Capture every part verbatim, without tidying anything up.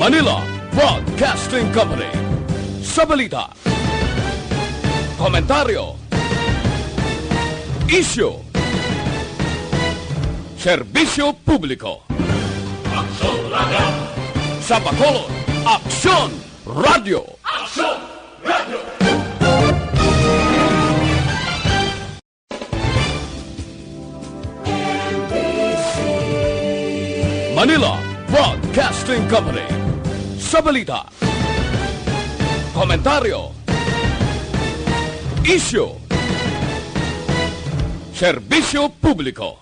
Manila Broadcasting Company. Sa balita, komentaryo, isyu, serbisyo publiko. Aksyon Radio. Sa Bacolod, Aksyon Radio. Aksyon Radio. Manila Broadcasting Company. Sa balita, komentaryo, isyu, serbisyo publiko.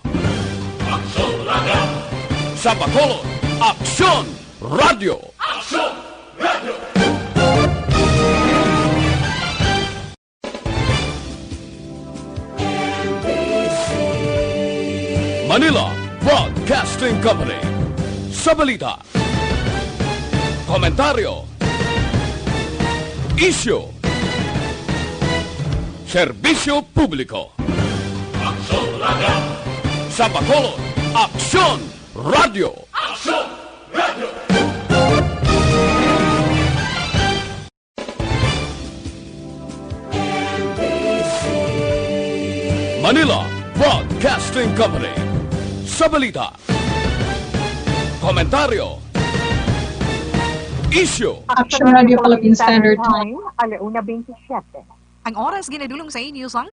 Aksyon Radio. Sa Bacolod, Aksyon Radio. Aksyon Radio. Manila Broadcasting Company. Sa balita, komentaryo, isyu, serbisyo publiko. Aksyon Radio. Sa Bacolod, Aksyon Radio. Aksyon Radio. Manila Broadcasting Company. Sa balita, komentaryo, isyu, Action Radio Philippine Standard Time, alauna twenty-seven. Ang oras ginadulong sa inyo sang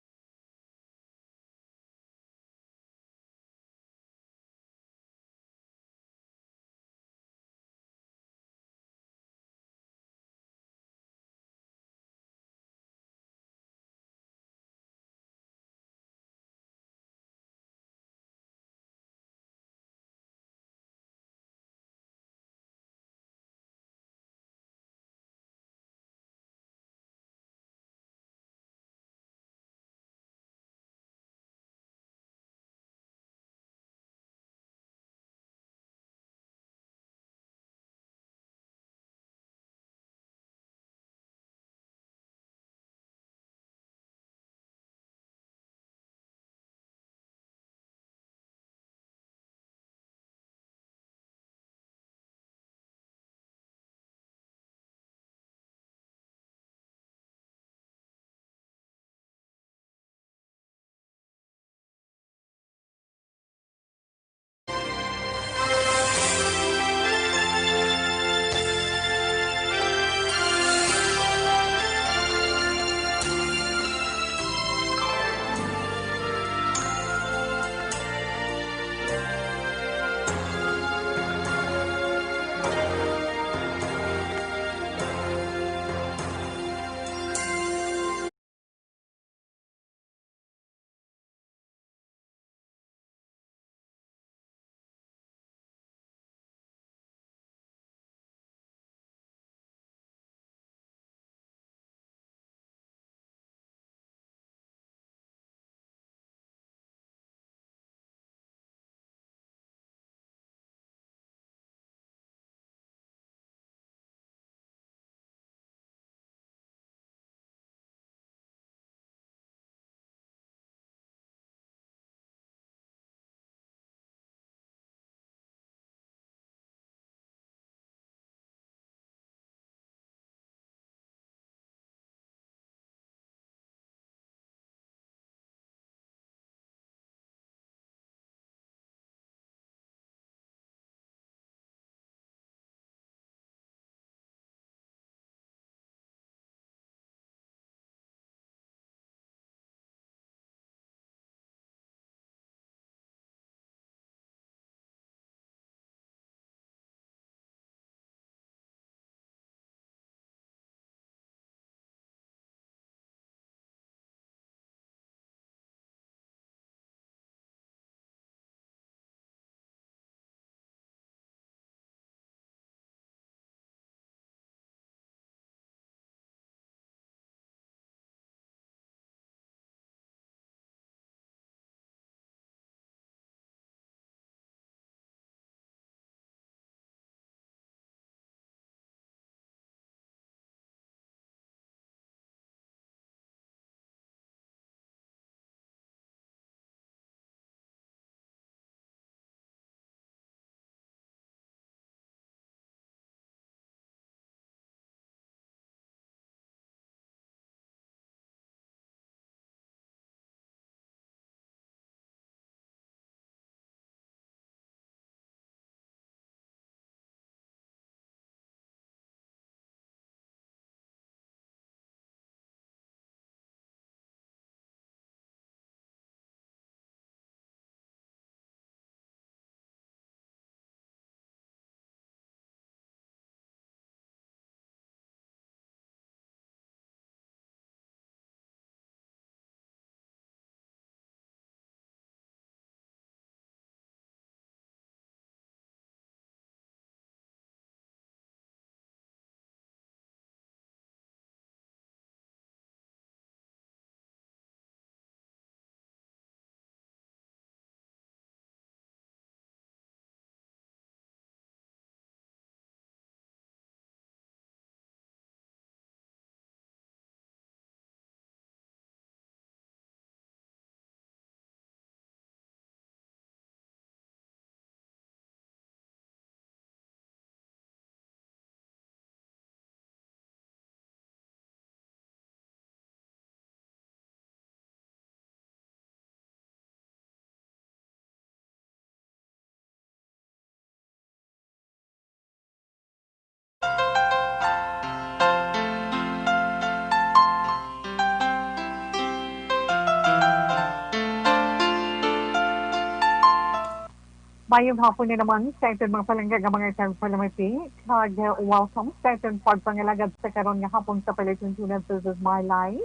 Mayong hapon na naman sa aton mga palangga nga mga tagpalamati, kag, uh, welcome sa aton pagpangalagad sa karon nga hapon sa Palatuntunan. This is Marlay.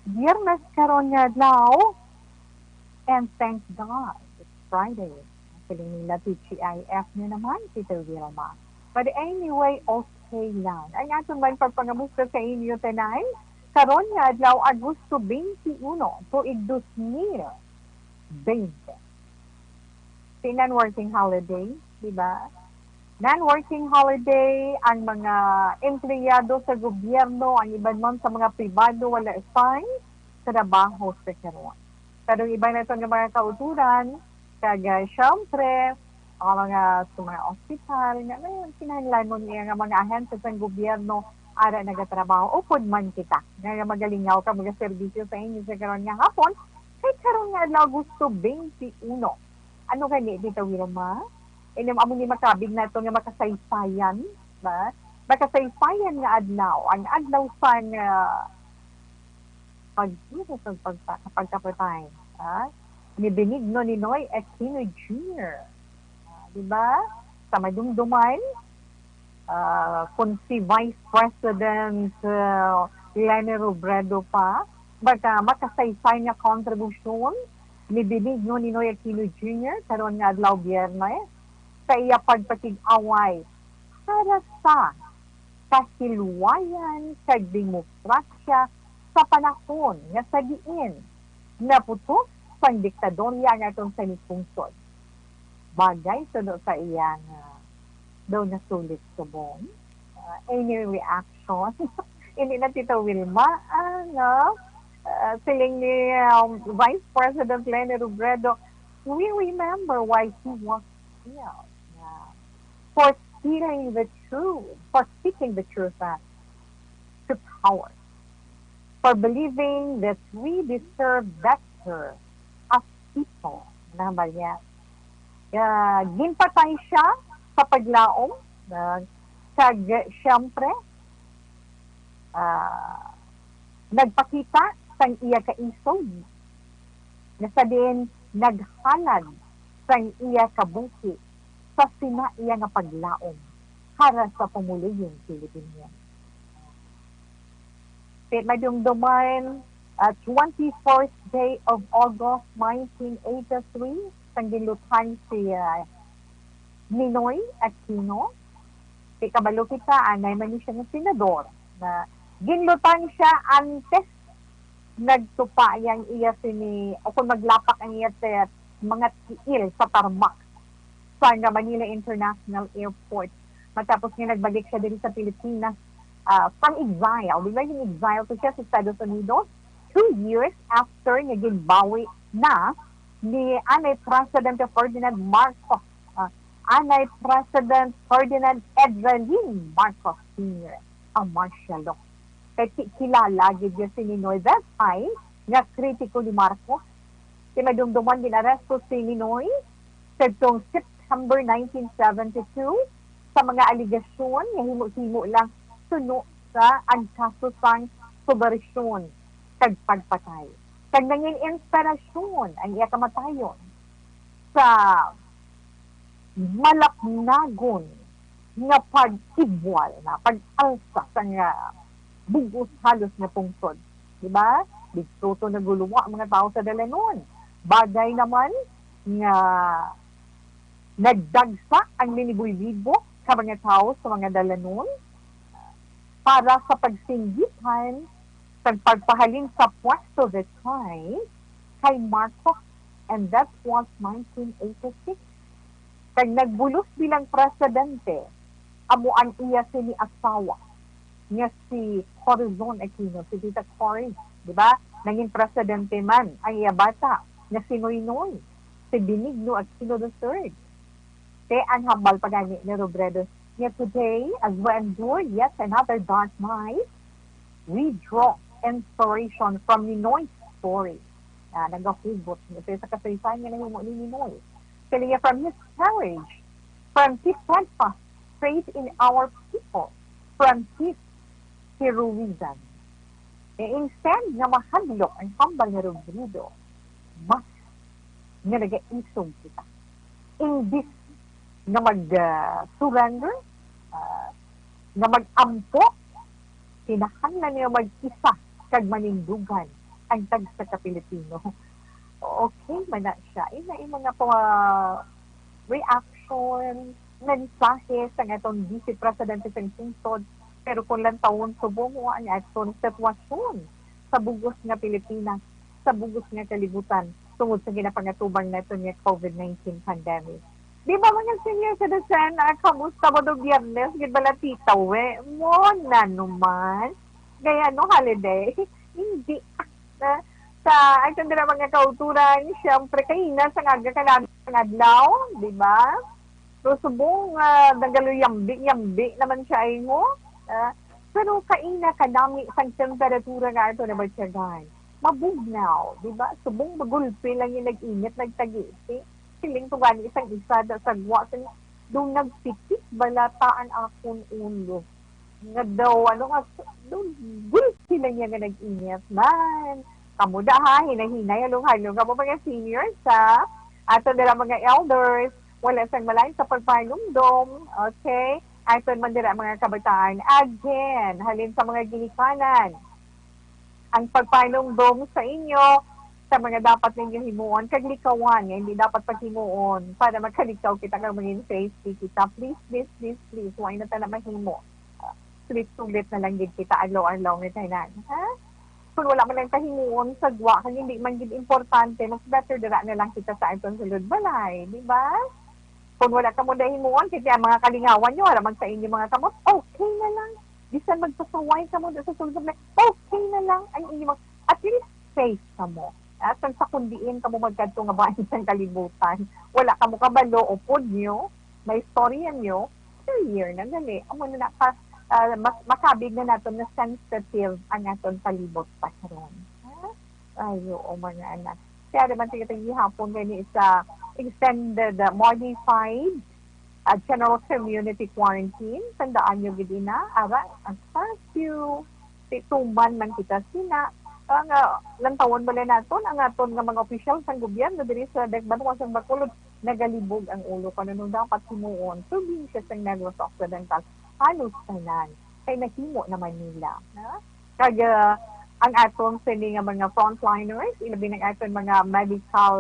Biyernes karon nga adlaw, and thank God it's Friday. Siling nila, T G I F na naman, Tita Wilma. But anyway, okay lang. Ang aton man pagpangamusta sa inyo tanan, karon nga adlaw, Agosto twenty-one, tuig dos mil twenty. Si non-working holiday, di ba? Non-working holiday ang mga empleyado sa gobyerno, ang iban man sa mga pribado wala sang trabaho sa karon. Pero ang iban naton nga mga kauturan, kag, ah, syempre, ang mga sa mga ospital, nga may kinahanglanon niya nga mga ahensya sang gobyerno ara nagatrabaho. Upod man kita nga, nga magalingaw ka mga serbisyo sa inyo sa karon nga hapon, kay karon nga adlaw, Agosto twenty-one. Ano gani, Tita Wilma? Ilim amo ni makabig nato nga makasaysayan, ba? Makasaysayan nga adlaw, ang adlaw sang, ah, pagduro sa pagpa-, pagkapatay, ha? Ni Benigno Ninoy Aquino Junior. Ah, di ba? Sa madumduman, ah, kung si Vice President, ah, Leni Robredo pa, baka makasaysay nga kontribusyon ni Benigno Ninoy Aquino Junior karon nga adlaw, Biyernes, sa iya pagpakig-away para sa kahilwayan kag demokrasya sa panahon nga sa diin naputos sang diktadorya ang aton sanipungsod. Bagay suno sa iya nga daw nasulit subong. Uh, any reaction? Hindi na, Tita Wilma, ah, no? Uh, siling ni, um, Vice President Leni Robredo, we remember why he was killed. Yeah. For stealing the truth, for speaking the truth, uh, to power, for believing that we deserve better as people. Nabal niya. Ah, ginpatay siya sa paglaom, ah, kag siyempre, ah, nagpakita sang iya kaisog, nga sa diin naghalad sang iya kabuhi sa sina iya nga paglaom para sa pumuluyong Pilipinyan. Ti madumduman, ah, twenty-fourth day of August nineteen eighty-three, sang ginluthan si, ah, Ninoy Aquino. Ti kabalo kita, anay man ni siya nga senador, na ginluthan siya antes nagtupa ang iya sini, o kung maglapak ang iya sa mga tiil sa tarmac sa nga Manila International Airport. Matapos nga nagbalik siya diri sa Pilipinas, ah, from exile. Di ba, in exile to siya sa Estados Unidos? Two years after nga ginbawi na ni anay Presidente Ferdinand Marcos, ah, anay President Ferdinand Edralin Marcos Senior ang martial law. Kay ki-, kilala gid niya si Ninoy that time nga kritiko ni Marcos. Ti madumduman, gin-aresto si Ninoy sadtong September nineteen seventy-two sa mga alegasyon nga himo-himo lang suno sa ang kaso sang subbersyon kag pagpatay. Kag nangin inspirasyon ang iya kamatayon sa malapnagon nga pag-ibwal na pag-alsa sa nga bug-os halos nga pungsod, di ba? Didto to naguluwa ang mga tawo sa dalanon. Bagay naman nga nagdagsa ang linibo-libo ka mga tawo sa mga dalanon para sa pagsinggitan sa pagpahalin sa pwesto that time kay Marcos, and that was nineteen eighty-six. Kag nagbulos bilang presidente amo ang iya sini asawa nga si Corazon Aquino, si Tita Cory, di ba? Nangin presidente man ang iya bata nga si Noynoy, si Benigno Aquino the third. Te, ang hambal pa gani ni Robredo nga, "Today, as we endure yet another dark night, we draw inspiration from Ninoy's story." Ah, nagahugot niya sa kasaysayan nga nahimo ni Ninoy. Kaya niya, from his courage, from his steadfast faith in our people, from his heroism. Eh, instead nga mahadlok ang hambal ni Robredo, mas nga nagaisog kita. imbis nga mag, ah, surrender, ah, nga mag-ampo, kinahanglan niya mag-isa kag manindugan ang tagsa ka Pilipino. Okay man na siya. Ina, ina nga pa reaction, mensahe sa atong Vice Presidente sa singkod, pero kung lantawon subong mo ang atong sitwasyon sa bugos nga Pilipinas, sa bugos nga kalibutan tungod sa ginapangatubang naton nga COVID nineteen pandemic. Di ba, mga senior citizen, ah, kamusta mo do Biyernes? Gid bala, tita, we? Mo na naman. Kaya no holiday? Hindi. Ah, sa aton dira mga kauturan, siyempre, kaina sa nga aga ka namin ang adlaw, di ba? So, subong, ah, nagaluyambi-yambi naman siya ay mo. Ah, pero kaina kanami sang temperatura nga ato nabatyagan. Mabugnaw, di ba? Subong magulpi lang yung nag-init, nagtagiti. Siling to gani isang isa da sa gwa sa do nagpikit balata ang akon ulo. Nga daw, ano nga, daw, gulpi lang niya nga nag-init. Man, kamo da ha, hinay-hinay, halong-halong kamo mga seniors ha. Ato nila mga elders, wala sang malain sa pagpanumdom, okay? Aton man dira mga kabataan. Again, halin sa mga ginikanan, ang pagpanumdom sa inyo sa mga dapat ninyo himuon kag likawan nga hindi dapat paghimuon para makalikaw kita kag maging safety kita. Please, please, please, please, why na ta na mahimo? Ah, sulit-sulit na lang gid kita, adlaw-adlaw nga tanan, ha? Kung wala man lang kahimuon sa gwa, kag hindi man gid importante, mas better dira na lang kita sa aton sulod balay, di ba? Kung wala kamo nahimuon, kasi ang mga kalingawan nyo, wala man sa inyo mga kamot, okay na lang. Bisan magpasaway kamo sa sulod balay, okay na lang ang inyo mga, at least safe kamo. At ang sa kundiin kamo magkadto nga bahin sang kalibutan, wala kamo kabalo upod nyo, may istorya nyo, clear na gali. Amo na naka, ah, mas makabig na naton na sensitive ang aton palibot pa karon. Ha? Ay, oo, mga anak. Kaya naman, sige, tayo gihapon gani sa extended, ah, modified, ah, general community quarantine. Tandaan nyo gid ina, ara, ang curfew, ti-, tuman man kita sina. Ang, ah, lantawon bala naton ang aton nga mga opisyal sang gobyerno diri sa Dagbanwa sang Bacolod, nagalibog ang ulo kung ano dapat himuon. Probinsya sang Negros Occidental, halos tanan kay nahimo naman nila, ha? Kag, ah, ang aton sini nga mga frontliners, ilabi na ang aton mga medical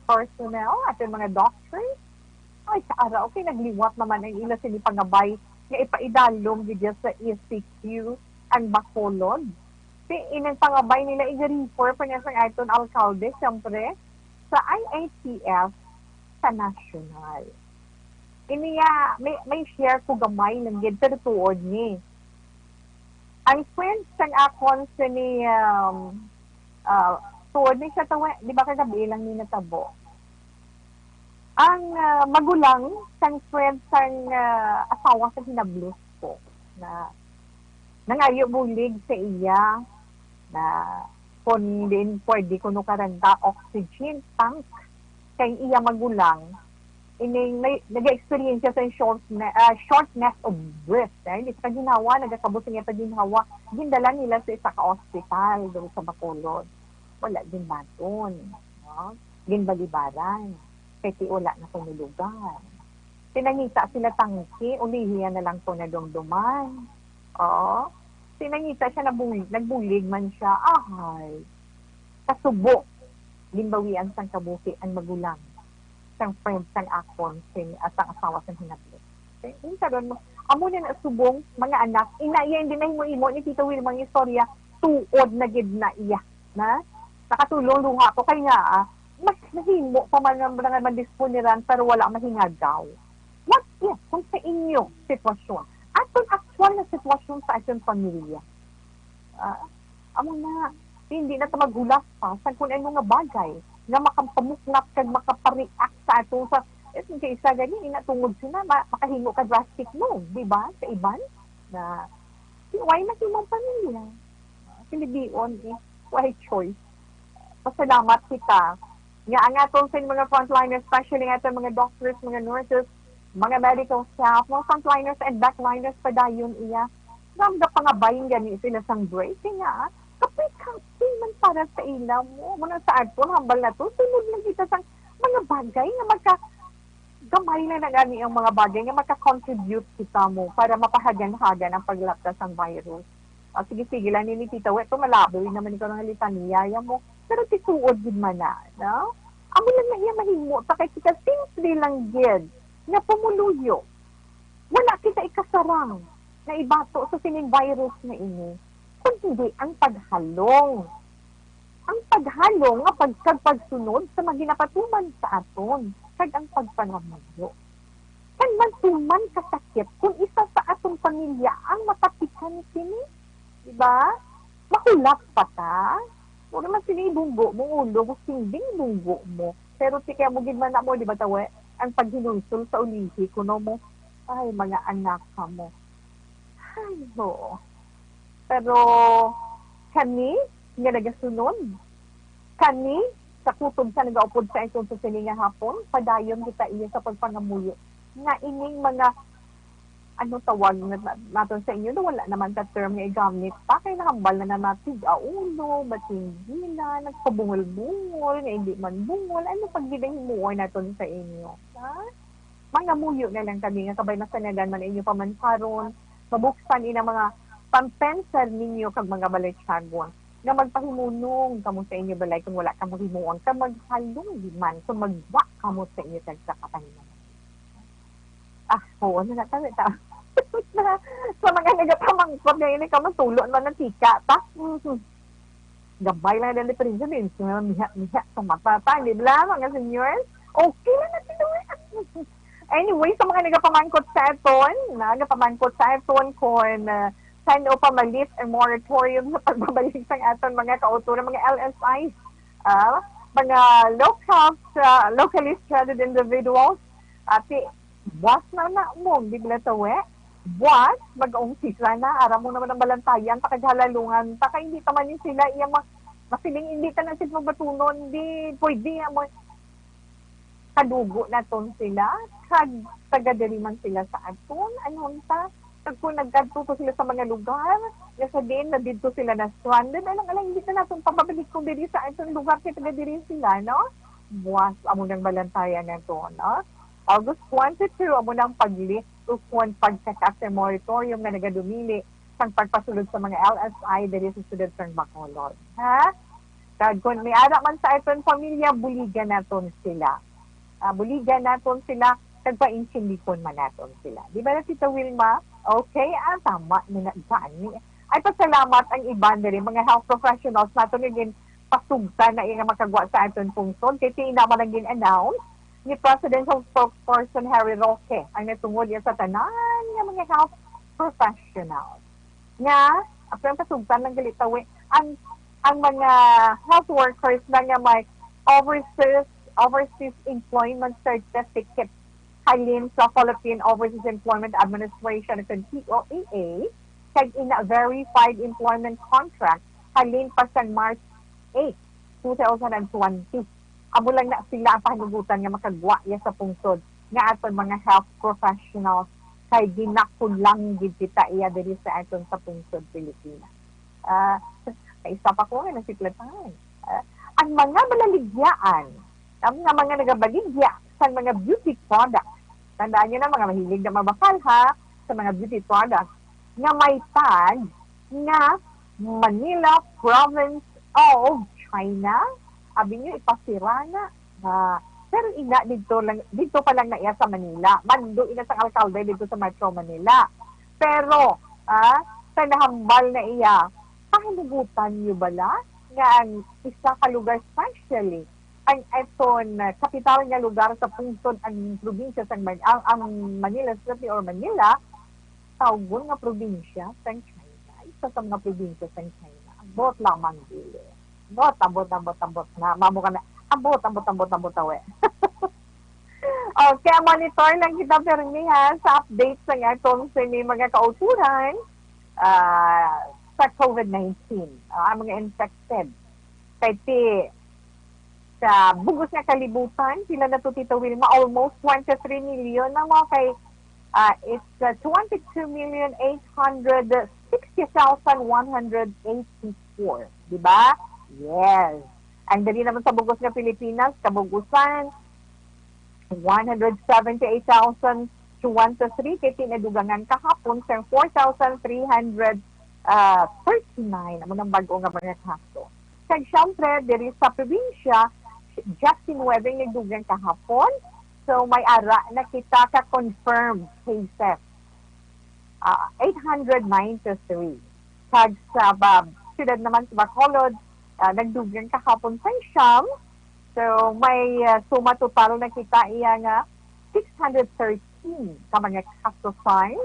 personnel, aton mga doctors, ay, sa ara, okay, nagliwat naman ang ila sini pangabay nga ipaidalom gid sa E C Q ang Bacolod. Si inang pangabay nila, i-refer pa niya sa aton alkalde, siyempre, sa I I T F sa national. Ini nga, may, may share ko gamay lang gid, pero tuod ni. Ang friend sang akon sini, um, ah, tuod ni siya tawa, di ba kagabi lang ni natabo? Ang, ah, magulang sang friend sang, ah, asawa sa hinablos ko na nangayo bulig sa iya na kung diin pwede kuno karanta oxygen tank kay iya magulang, ining may, nag-experience siya sa shortne-, ah, shortness of breath. Dahil sa ginhawa, nagakabot niya sa ginhawa, gindala nila sa isa ka ospital doon sa Bacolod. Wala din baton, no? Ginbalibaran. Kay ti wala na kuno lugar. Pinangita sila tangke, ulihi na lang ko nadumduman. Oo. Pinangita siya, nabul-, nagbulig man siya. Ahay. Kasubo, ginbawian sang kabuhi ang magulang sang friend sang akon, sin, at ang asawa sang hinablos. Okay? Yung karon mo, amo na na subong, mga anak, ina iya, hindi na himo-imo ni Tito Wilma ang istorya, tuod na gid na iya, na? Nakatulong luha ko, kay nga, ah, mas nahimo pa man nga, nga mandisponiran, pero wala mahingagaw. What if, kung sa inyo sitwasyon, aton aktual na sitwasyon sa aton pamilya, ah, amo na, hindi na ta maghulas pa sa kung ano nga bagay nga makapamuklap kag makapareact sa ato sa, eh, kung sa isa gani, ina tungod sila, ma-, makahimo ka drastic move, di ba? Sa iban, na, si why na imong pamilya? Ah, Pilibion, eh, why choice? Pasalamat kita nga ang aton sa mga frontliners, especially nga aton mga doctors, mga nurses, mga medical staff, mga frontliners and backliners padayon iya. Nga, nga pangabayin gani sila sang break, kay nga, kapoy-kapoy man para sa ila mo. Muna sa aton, hambal na to, sunod lang kita sang mga bagay nga magka-, Gamay na na gani ang mga bagay nga maka-contribute kita mo para mapahagan-hagan ang paglapta sang virus. Ah, sige, sige lang nini, tita. Wait, to malabo naman ikaw ng litanya ya mo. Pero tisuod gid man na, no? Amo lang na iya mahimo, ta kay kita simple lang gid nga pumuluyo. Wala kita ikasarang na ibato sa sining virus na ini, kundi ang paghalong. Ang paghalong nga pagkagpagsunod sa mga ginapatuman sa aton, kag ang pagpangamuyo. Kan man tuman kasakit kung isa sa aton pamilya ang matapikan sini, di ba? Mahulat pa ta. Wala man sini ibunggo mo ulo, gusto sinding ibunggo mo. Pero ti kaya mo gid man na mo, di ba, tawe? Ang paghinulsol sa ulihi, kuno mo, ay, mga anak ka mo. Ay, oo. Pero kani nga nagasunod, kani sa kutob sa nagaupod sa iton sa sini nga hapon, padayon kita iya sa pagpangamuyo nga ining mga, ano tawag na, na- naton sa inyo, no, wala naman ka term nga igamit pa, kay nahambal na na natig a ulo, matinggilan, nagpabungol-bungol, nga hindi man bungol, ano pag ginahimuon naton sa inyo? Ha? Mangamuyo na lang kami nga kabay masanagan man inyo pamanharon, mabuksan ina mga pampensar ninyo kag mga balatyagon, nga magpahimunong kamo sa inyo balay kung wala kamo himuon, kag maghalong man kung magwa kamo sa inyo tagsa ka pahimunong. Ah, oo na na, tama, tama. Sa mga nagapamangkot nga ini ka, matulo man ang tika, ta? Mhm. Gabay lang ang diferensya din. Miha-miha sa mata ta, di ba, mga seniors? Okay lang na tinuwi. Anyway, sa mga nagapamangkot sa aton, nagapamangkot sa aton kung uh, saan o pamalit ang moratorium sa pagbabalik sa aton mga kauturan, mga L S I, ah, mga local, uh, locally stranded individuals, ati, buwas na na mo, di ba, tawe? Buwas, mag-umpisa na, aram mo naman ang balantayan, pakaghalalungan, ta kay hindi pa man ni sila iya ma-, masiling, hindi ta na sila magbatunon, di pwede, amo, kadugo naton sila, kag taga diri man sila sa aton, ano ta? Kag kung nagkadto to sila sa mga lugar, nga sa diin na didto sila na stranded, alang-alang, hindi na naton pababalik kung diri sa aton lugar, kay taga diri sila, no? Buwas, amo nang balantayan nato, no? August twenty-two, amo nang pag-lift o kung pagsakat sa moratorium nga nagadumili sang pagpasulod sa mga L S I diri sa siyudad sang Bacolod. Ha? Kag kung may ara man sa aton pamilya, buligan naton sila. Ah, buligan naton sila, kag paintindihon man naton sila. Di ba na, Tita Wilma? Okay, ah, tama na na gani. Ay, pasalamat ang iban diri, mga health professionals naton nga ginpasugtan na iya nga makagwa sa aton pungsod. Kay ti ina man ang gin-announce ni Presidential Spokesperson Harry Roque ang natungod iya sa tanan nga mga health professionals. Nga, apil ang kasugtan lang gali tawi, ang, ang mga health workers na nga may overseas, overseas employment certificate halin sa Philippine Overseas Employment Administration, kag P O E A, kag ina verified employment contract halin pa sang March eight, two thousand and twenty. Amo lang na sila ang pahanugutan nga makagwa ya sa pungsod nga aton mga health professionals, kay ginakulang gid kita iya diri sa aton sa pungsod Pilipinas. Ah, may isa pa ko nga nasiklatan. Ah, ang mga malaligyaan, ang nga mga nagabaligya sa mga beauty products. Tandaan niyo na, mga mahilig na mabakal, ha, sa mga beauty products nga may tag nga Manila Province of China. Abi niyo, ipasira na. Ah, pero ina, dito lang, dito pa lang na iya sa Manila. Mando ina sang alkalde dito sa Metro Manila. Pero, ah, sa nahambal na iya, pahanugutan niyo bala nga ang isa ka lugar, especially ang aton, ah, kapital nga lugar sa pungsod, ang probinsya sang Man-, ang, ang Manila City or Manila, tawgon nga probinsya sang China. Isa sa mga probinsya sang China. Ambot lamang dili. Ambot, ambot, ambot, ambot na. Mamo ka na. Ambot, ambot, ambot, ambot, tawe. Okay, monitor lang kita pirmi, ha, sa update sa nga kung sini mga kauturan, ah, sa COVID nineteen. Ah, ang mga infected. Kay ti, sa bugos nga kalibutan, pila na to, Tita Wilma? Almost twenty-three million na mo kay, ah, it's, ah, twenty-two million eight hundred sixty thousand one hundred eighty-four, di ba? Yes. Ang dali naman sa bugos nga Pilipinas, kabugusan, one hundred seventy-eight thousand two hundred three kay tinadugangan kahapon sang four thousand three hundred thirty-nine amo nang bag-o nga mga kaso. Kag siyempre, diri sa probinsya, just in weather nagdugang kahapon. So, may ara na kita ka confirmed cases. Ah, eight hundred ninety-three. Kag sa ba, siyudad naman sa Bacolod, ah, nagdugang kahapon sang siyam. So, may, ah, suma total na kita iya nga six hundred thirteen ka mga kaso sang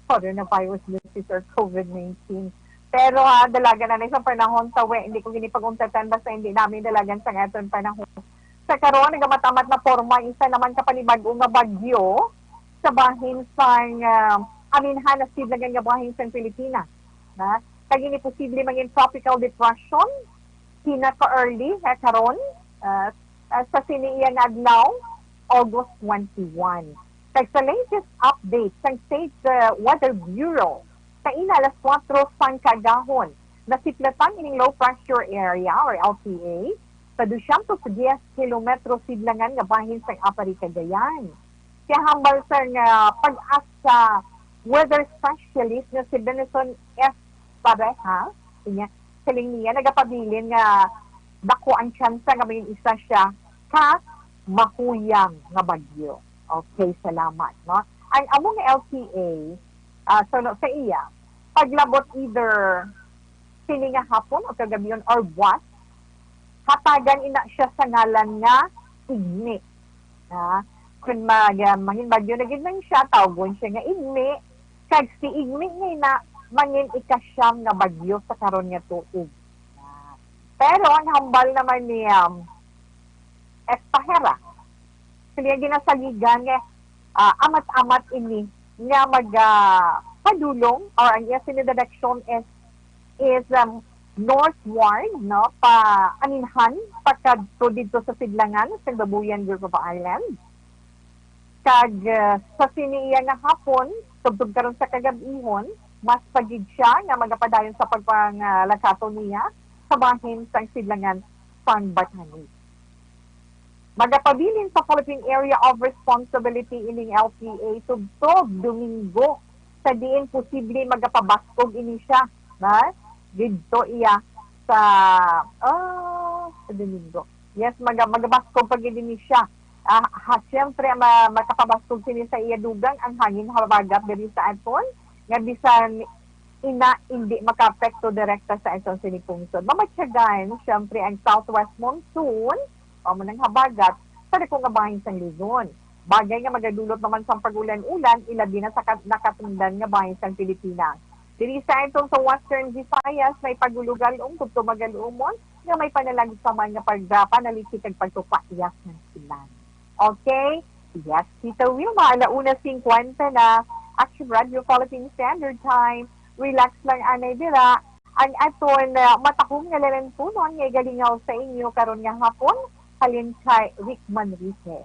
coronavirus disease or COVID nineteen. Pero, ah, dalagan na ni sa panahon, tawi, hindi ko gini pag-untatan basta hindi namin dalagan sa aton panahon. Sa karon, nagamamat-amat na porma ang isa naman ka panibag-o nga bagyo sa bahin sang, ah, aminhan na sidlangan nga bahin sang Pilipinas, na kag ini posible mangin tropical depression pinaka-early nga karon, ah, ah, sa sini iya nga adlaw, August twenty-one. Kag sa latest update sang State, ah, Weather Bureau, kaina alas kuwatro sang kaagahon, nasiplatan ining low pressure area or L P A sa dosyentos diyes kilometro sidlangan nga bahin sang Aparri, Cagayan. Kaya hambal sang, ah, PAGASA weather specialist nga si Benison F. Pareha, siling niya, nagapabilin nga dako ang tsansa nga may isa siya ka mahuyang nga bagyo. Okay, salamat, no? Ang amo nga L T A, ah, suno sa iya, paglabot either sini nga hapon o kagabhion or buwas, hatagan ina siya sa ngalan nga Igni. Ha? Kung mag, ah, mangin bagyo na gid man siya, tawgon siya nga Igni. Kag si Igni nga ina, mangin ikasyam nga bagyo sa karon nga tuig. Ha? Pero ang hambal naman ni, um, Espahera, sila ginasaligan nga, ah, amat-amat ini nga maga padulong or ang iya sini direksyon is, is, um, northward, no, pa aninhan, pakadto didto sa sidlangan sa Babuyan Group of Islands. Kag, ah, sa sini iya nga hapon, tubtob karon sa kagab-ihon, mas pa gid siya nga magapadayon sa pagpangalakaton niya sa bahin sang sidlangan sang Batanes. Magapabilin sa Philippine Area of Responsibility ining L P A tubtob Domingo, sa diin posible magapabaskog ini siya, na didto iya sa, ah, sa Domingo. Yes, maga-, magabaskog pa gid ini siya. Ah, ha, siyempre, ma-, makapabaskog sini sa iya dugang ang hangin habagat diri sa aton, nga bisan ina, hindi makaapekto direkta sa aton sini pungsod. Mamatyagan, siyempre, ang southwest monsoon, o mo nang habagat, sa dako nga bahin sang Luzon. Bagay nga magadulot naman sang pag-ulan-ulan, ilabi na sa ka-, nakatundan nga bahin sang Pilipinas. Diri sa aton sa Western Visayas, may pag-ulog-alom, tubtob magalumon, nga may panalagsaman nga pagpanalisi kag pagtupayas ng ulan. Okay? Yes, Tita Wilma, ala una singkwenta na. Action Radio Philippine Standard Time. Relax lang anay dira. Ang aton, ah, matahom nga lalantunon nga igalingaw sa inyo karon nga hapon, halin kay Rick Manrique.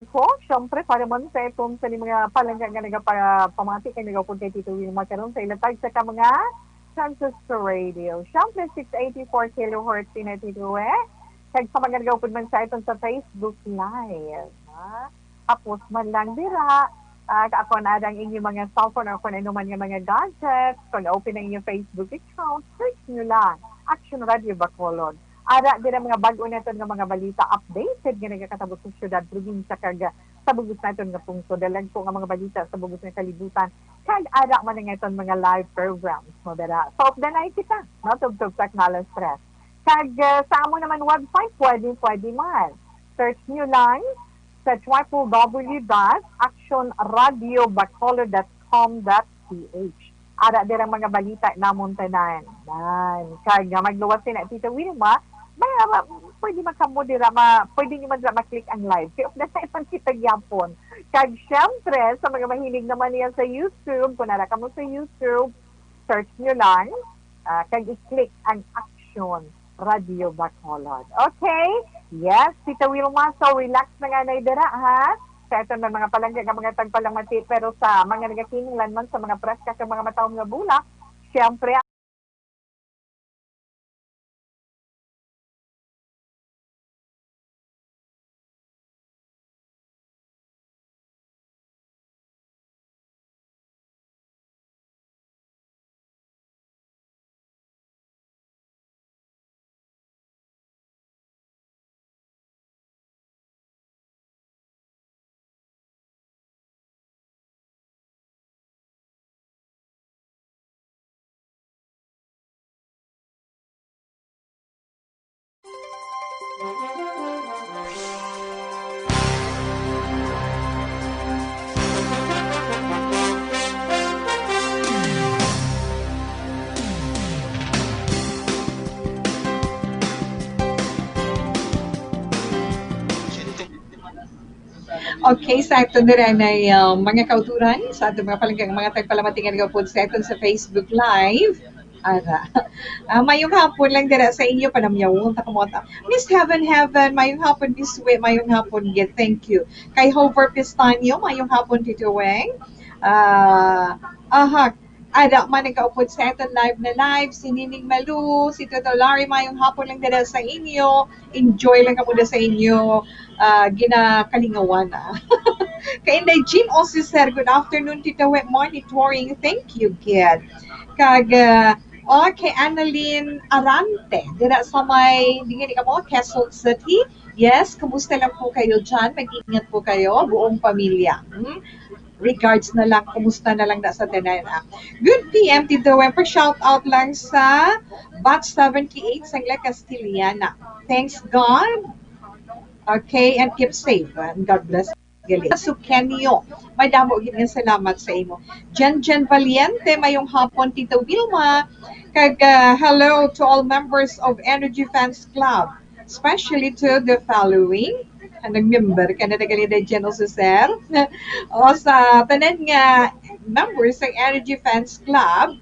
Ko, syempre, para man sa itong sa mga palangga nga nagapamati kay nagapod kay Tito Wilma karon sa ilatag sa ka mga chances sa radio. Syempre, six eighty-four kilohertz na, Tito, eh. Kag sa mga nagapod man sa itong sa Facebook Live, ha? Tapos man lang dira, ah, ako na ang inyong mga cellphone or kung ano man nga mga gadgets, kung open ang inyong Facebook account, search nyo lang, Action Radio Bacolod. Ara, dira mga bag-o naton nga mga balita, updated nga nagakatabo sa syudad, probinsya, kag sa bug-os naton nga pungsod. Dalagko nga mga balita sa bug-os nga kalibutan. Kag ara man ang aton mga live programs mo dira. Sa Off the Night kita, no? Tugtog sa Knowledge Press. Kag, ah, sa amo naman website, pwede, pwede man. Search nyo lang sa triple W dot action radio bacolod dot com dot P H. Ara dira ang mga balita namon tanan. Nan. Kag nga magluwas sina Tita Wilma, may, ah, pwede man kamo dira, ma, pwede nyo man dira ma-click ang live. Kaya na sa ipan kita gyapon. Kag syempre, sa mga mahilig naman niya sa YouTube, kung nara kamo sa YouTube, search nyo lang, ah, kag i-click ang Action Radio Bacolod. Okay? Yes, Tita Wilma, so relax na nga na dira, ha? Sa aton man mga palangga nga mga tagpalamati, pero sa mga nagakinahanglan man sa mga preska kag mga matawom nga bulak, siyempre, Okay, sa aton dira na, uh, mga kauturan, sa aton mga palanggang mga tagpalamati nga nagapod sa aton sa Facebook Live. Ara. Ah, mayong hapon lang dira sa inyo, panamyawon ta kamot. Miss Heaven Heaven, mayong hapon, Miss Wi, mayong hapon gid. Thank you. Kay Hover Pistanyo, mayong hapon, Tito Weng. Ah, aha, ada man nagaupod sa aton live na live, si Nining Malu, si Toto Larry, mayong hapon lang dira sa inyo. Enjoy lang kamo sa inyo, ah, ginakalingawan, ah. Kay Inday Jean Osiser, good afternoon, Tita Wet, monitoring. Thank you, kid. Kag, ah, okay, Annalyn Arante, dira sa may, di gani kamo, Quezon City. Yes, kumusta lang po kayo dyan? Mag-ingat po kayo, buong pamilya. Hmm? Regards na lang, kumusta na lang na sa tanan, ah. Good P M, Tito Wet. Pa-shout out lang sa Batch seventy-eight, Sangla Castiliana. Thanks God. Okay, and keep safe. And God bless. Gali. Sukenyo, madamo gid nga salamat sa imo. Jen Jen Valiente, mayong hapon, Tito Wilma. Kag, ah, hello to all members of Energy Fans Club, especially to the following. Ah, nag-member ka na, nagali na, Jen, o si Sir. O, sa tanan nga members sa Energy Fans Club,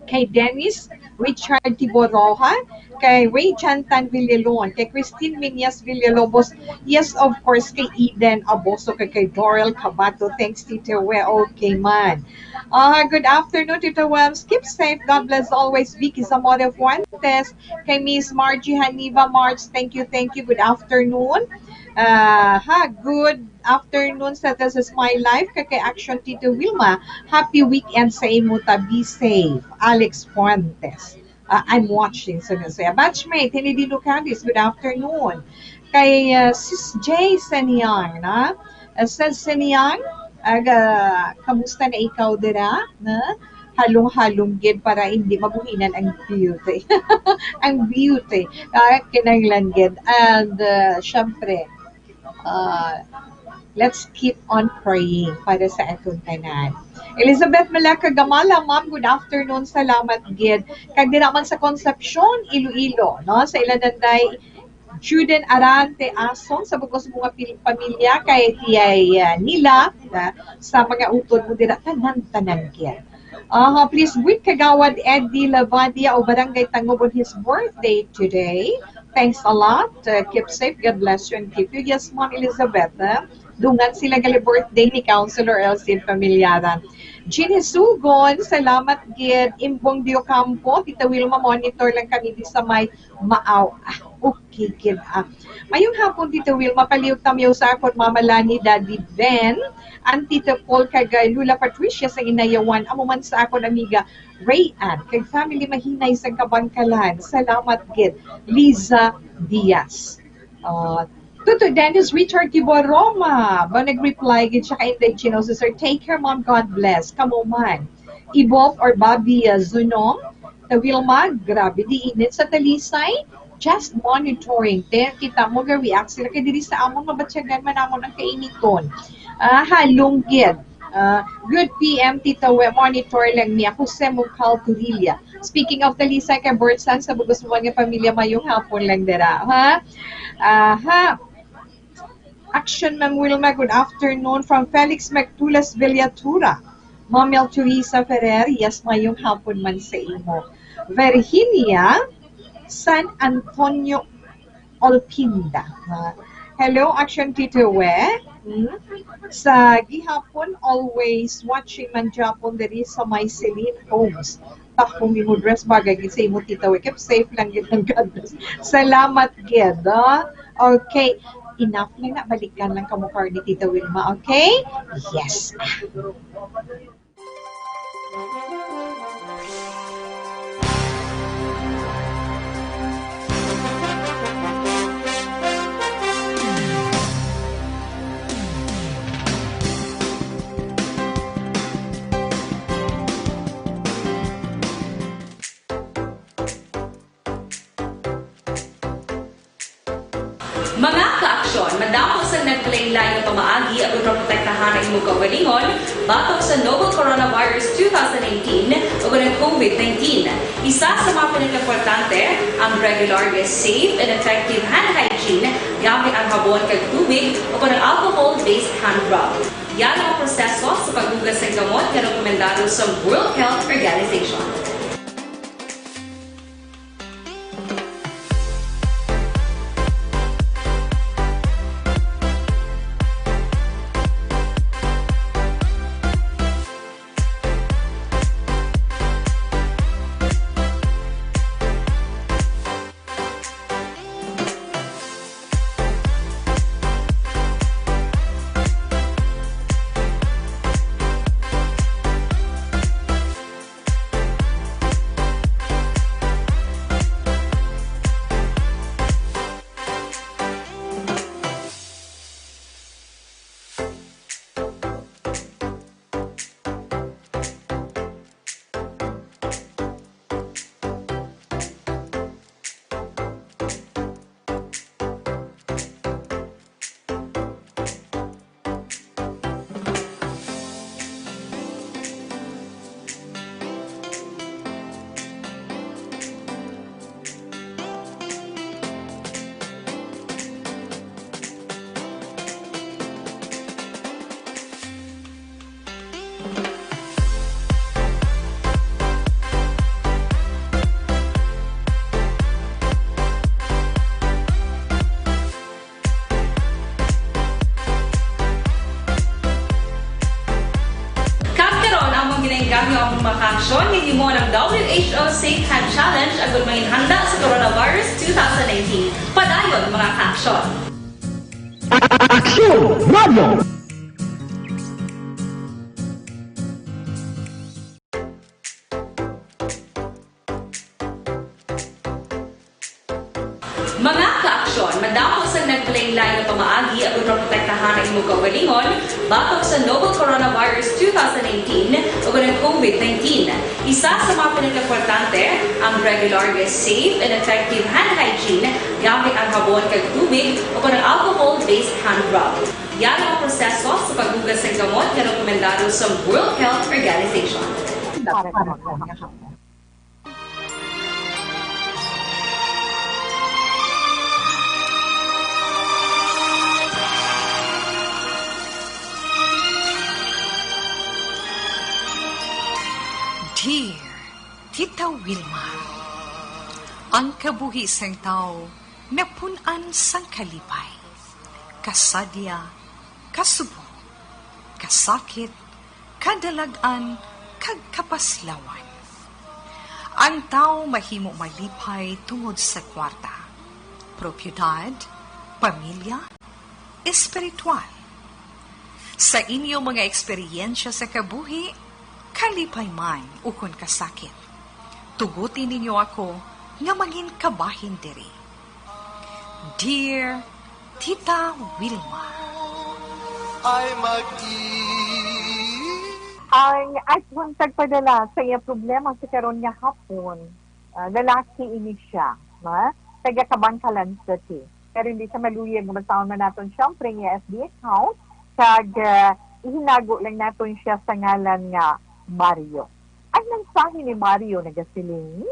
kay Dennis Richard Tiboroja, kay Ray Chantan Villalon, kay Christine Minyas Villalobos, yes, of course, kay Eden Aboso, kay, kay Doral Cabato. Thanks, Tito We. Okay man. Ah, good afternoon, Tito Webs. Keep safe. God bless always. Vicky Zamora Fuentes, kay Miss Margie Haniva March. Thank you, thank you. Good afternoon. Ah, ha, good afternoon sa This Is My Life, kag kay Action Tito Wilma. Happy weekend sa imo ta. Be safe. Alex Fuentes. Ah, I'm watching, so nga siya. Batchmate, Hinidino Candice, good afternoon. Kay, ah, Sis Jay Seniang, na? Ah, Sis Seniang, aga, kamusta na ikaw dira? Na? Halong-halong gid para hindi mabuhinan ang beauty. Ang beauty. Ah, kinahanglan gid. And, ah, syempre, ah, let's keep on praying para sa aton tanan. Elizabeth Malaka Gamala, ma'am, good afternoon. Salamat gid. Kag dira man sa Concepcion, Iloilo, no? Sa ila nanday Juden Arante Asong, sa bug-os mo nga pil-, pamilya, kay tiyay, ah, nila, ah, sa mga utod mo dira, tanan-tanan gid. Aha, please greet Kagawad Eddie Lavadia of Barangay Tangub on his birthday today. Thanks a lot. Uh, keep safe. God bless you and keep you. Yes, Ma'am Elizabeth, eh? Dungan sila gali birthday ni Councilor Elsie Familiaran. Jeannie Sugon, salamat gid. Imbong Diocampo, Tita Wilma, monitor lang kami di sa may Maaw. Ah, okay gid, ah. Mayong hapon, Tita Wilma. Palihog tamyaw sa akon Mama Lani, Daddy Ben, Auntie Tita Paul, kag, ah, Lola Patricia sa Inayawan. Amo man sa akon amiga Ray Ann, kag family Mahinay sa Kabangkalan. Salamat gid, Liza Diaz. Ah, Tuto Dennis Richard Tiboroma, ba nag-reply gid siya kay Inday Chino, Sister, take care, Mom, God bless. Kamo man. Ibob or Bobby, ah, Zunong, Tita Wilma, grabe di init sa Talisay. Just monitoring. Te, kita mo, ga-react sila. Kay diri sa amon, mabatyagan man namon ang kainiton. Ah, halong gid. Ah, good P M, Tita We, monitor lang niya. Jose Mucal Turilla. Speaking of Talisay, kay Borsan sa bugos mo nga pamilya, mayong hapon lang dira, ha? Aha. Action, Ma'am Wilma, good afternoon from Felix Mactulas Villatura. Ma'am Mel Teresa Ferrer, yes, mayong hapon man sa imo. Virginia San Antonio Olpinda. Ah, hello, Action Tito We. Hmm? Sa gihapon, always watching man gyapon diri sa may Celine Homes. Takong imo dress, bagay gid sa imo, Tita We. Keep safe lang gid ang God bless. Salamat gid, ah. Okay. Enough na na. Balikan lang kamo karon ni Tita Wilma, okay? Yes. Mga ka-aksyon, madamo sang naglain-lain nga pamaagi agud maprotektahan ang imong kaugalingon batok sa novel coronavirus two thousand nineteen ug ang COVID nineteen. Isa sa mga pinakaimportante ang regular nga safe and effective hand hygiene gamit ang habon kag tubig o ang alcohol-based hand rub. Yara ang proseso sa paghugas sang gamot nga rekomendado sa World Health Organization. Kag karon, among ginaengganyo ang mga kaaksyon nga himuon ang W H O Safe Hand Challenge agud manginhanda sa coronavirus two thousand nineteen. Padayon, mga kaaksyon. Aksyon Radio. Mga kaaksyon, madamo sang naglain-lain nga pamaagi agud maprotektahan ang imong kaugalingon batok sa novel coronavirus two thousand nineteen ug ang COVID nineteen. Isa sa mga pinakaimportante ang regular nga safe and effective hand hygiene gamit ang habon kag tubig o ang alcohol-based hand rub. Yara ang proseso sa paghugas sang gamot nga rekomendado sa World Health Organization. Dear Tita Wilma, ang kabuhi sang tawo napun-an sang kalipay, kasadya, Kasubong, kasakit, kadalag-an, kag kapaslawan. Ang tawo mahimo malipay tungod sa kwarta, propiedad, pamilya, espiritual. Sa inyo mga eksperyensya sa kabuhi, kalipay man ukon kasakit, tuguti ninyo ako nga mangin kabahin diri. Dear Tita Wilma. Ay, magdi. Ang aton tagpadala sa iya problema sa karon nga hapon, ah, lalaki ini siya, ha? Taga Kabankalan City. Pero hindi siya maluyag nga basaon man naton, syempre, ang iya F B account, kag, ah, ihinago lang naton siya sa ngalan nga Mario. Ang mensahe ni Mario nagasiling,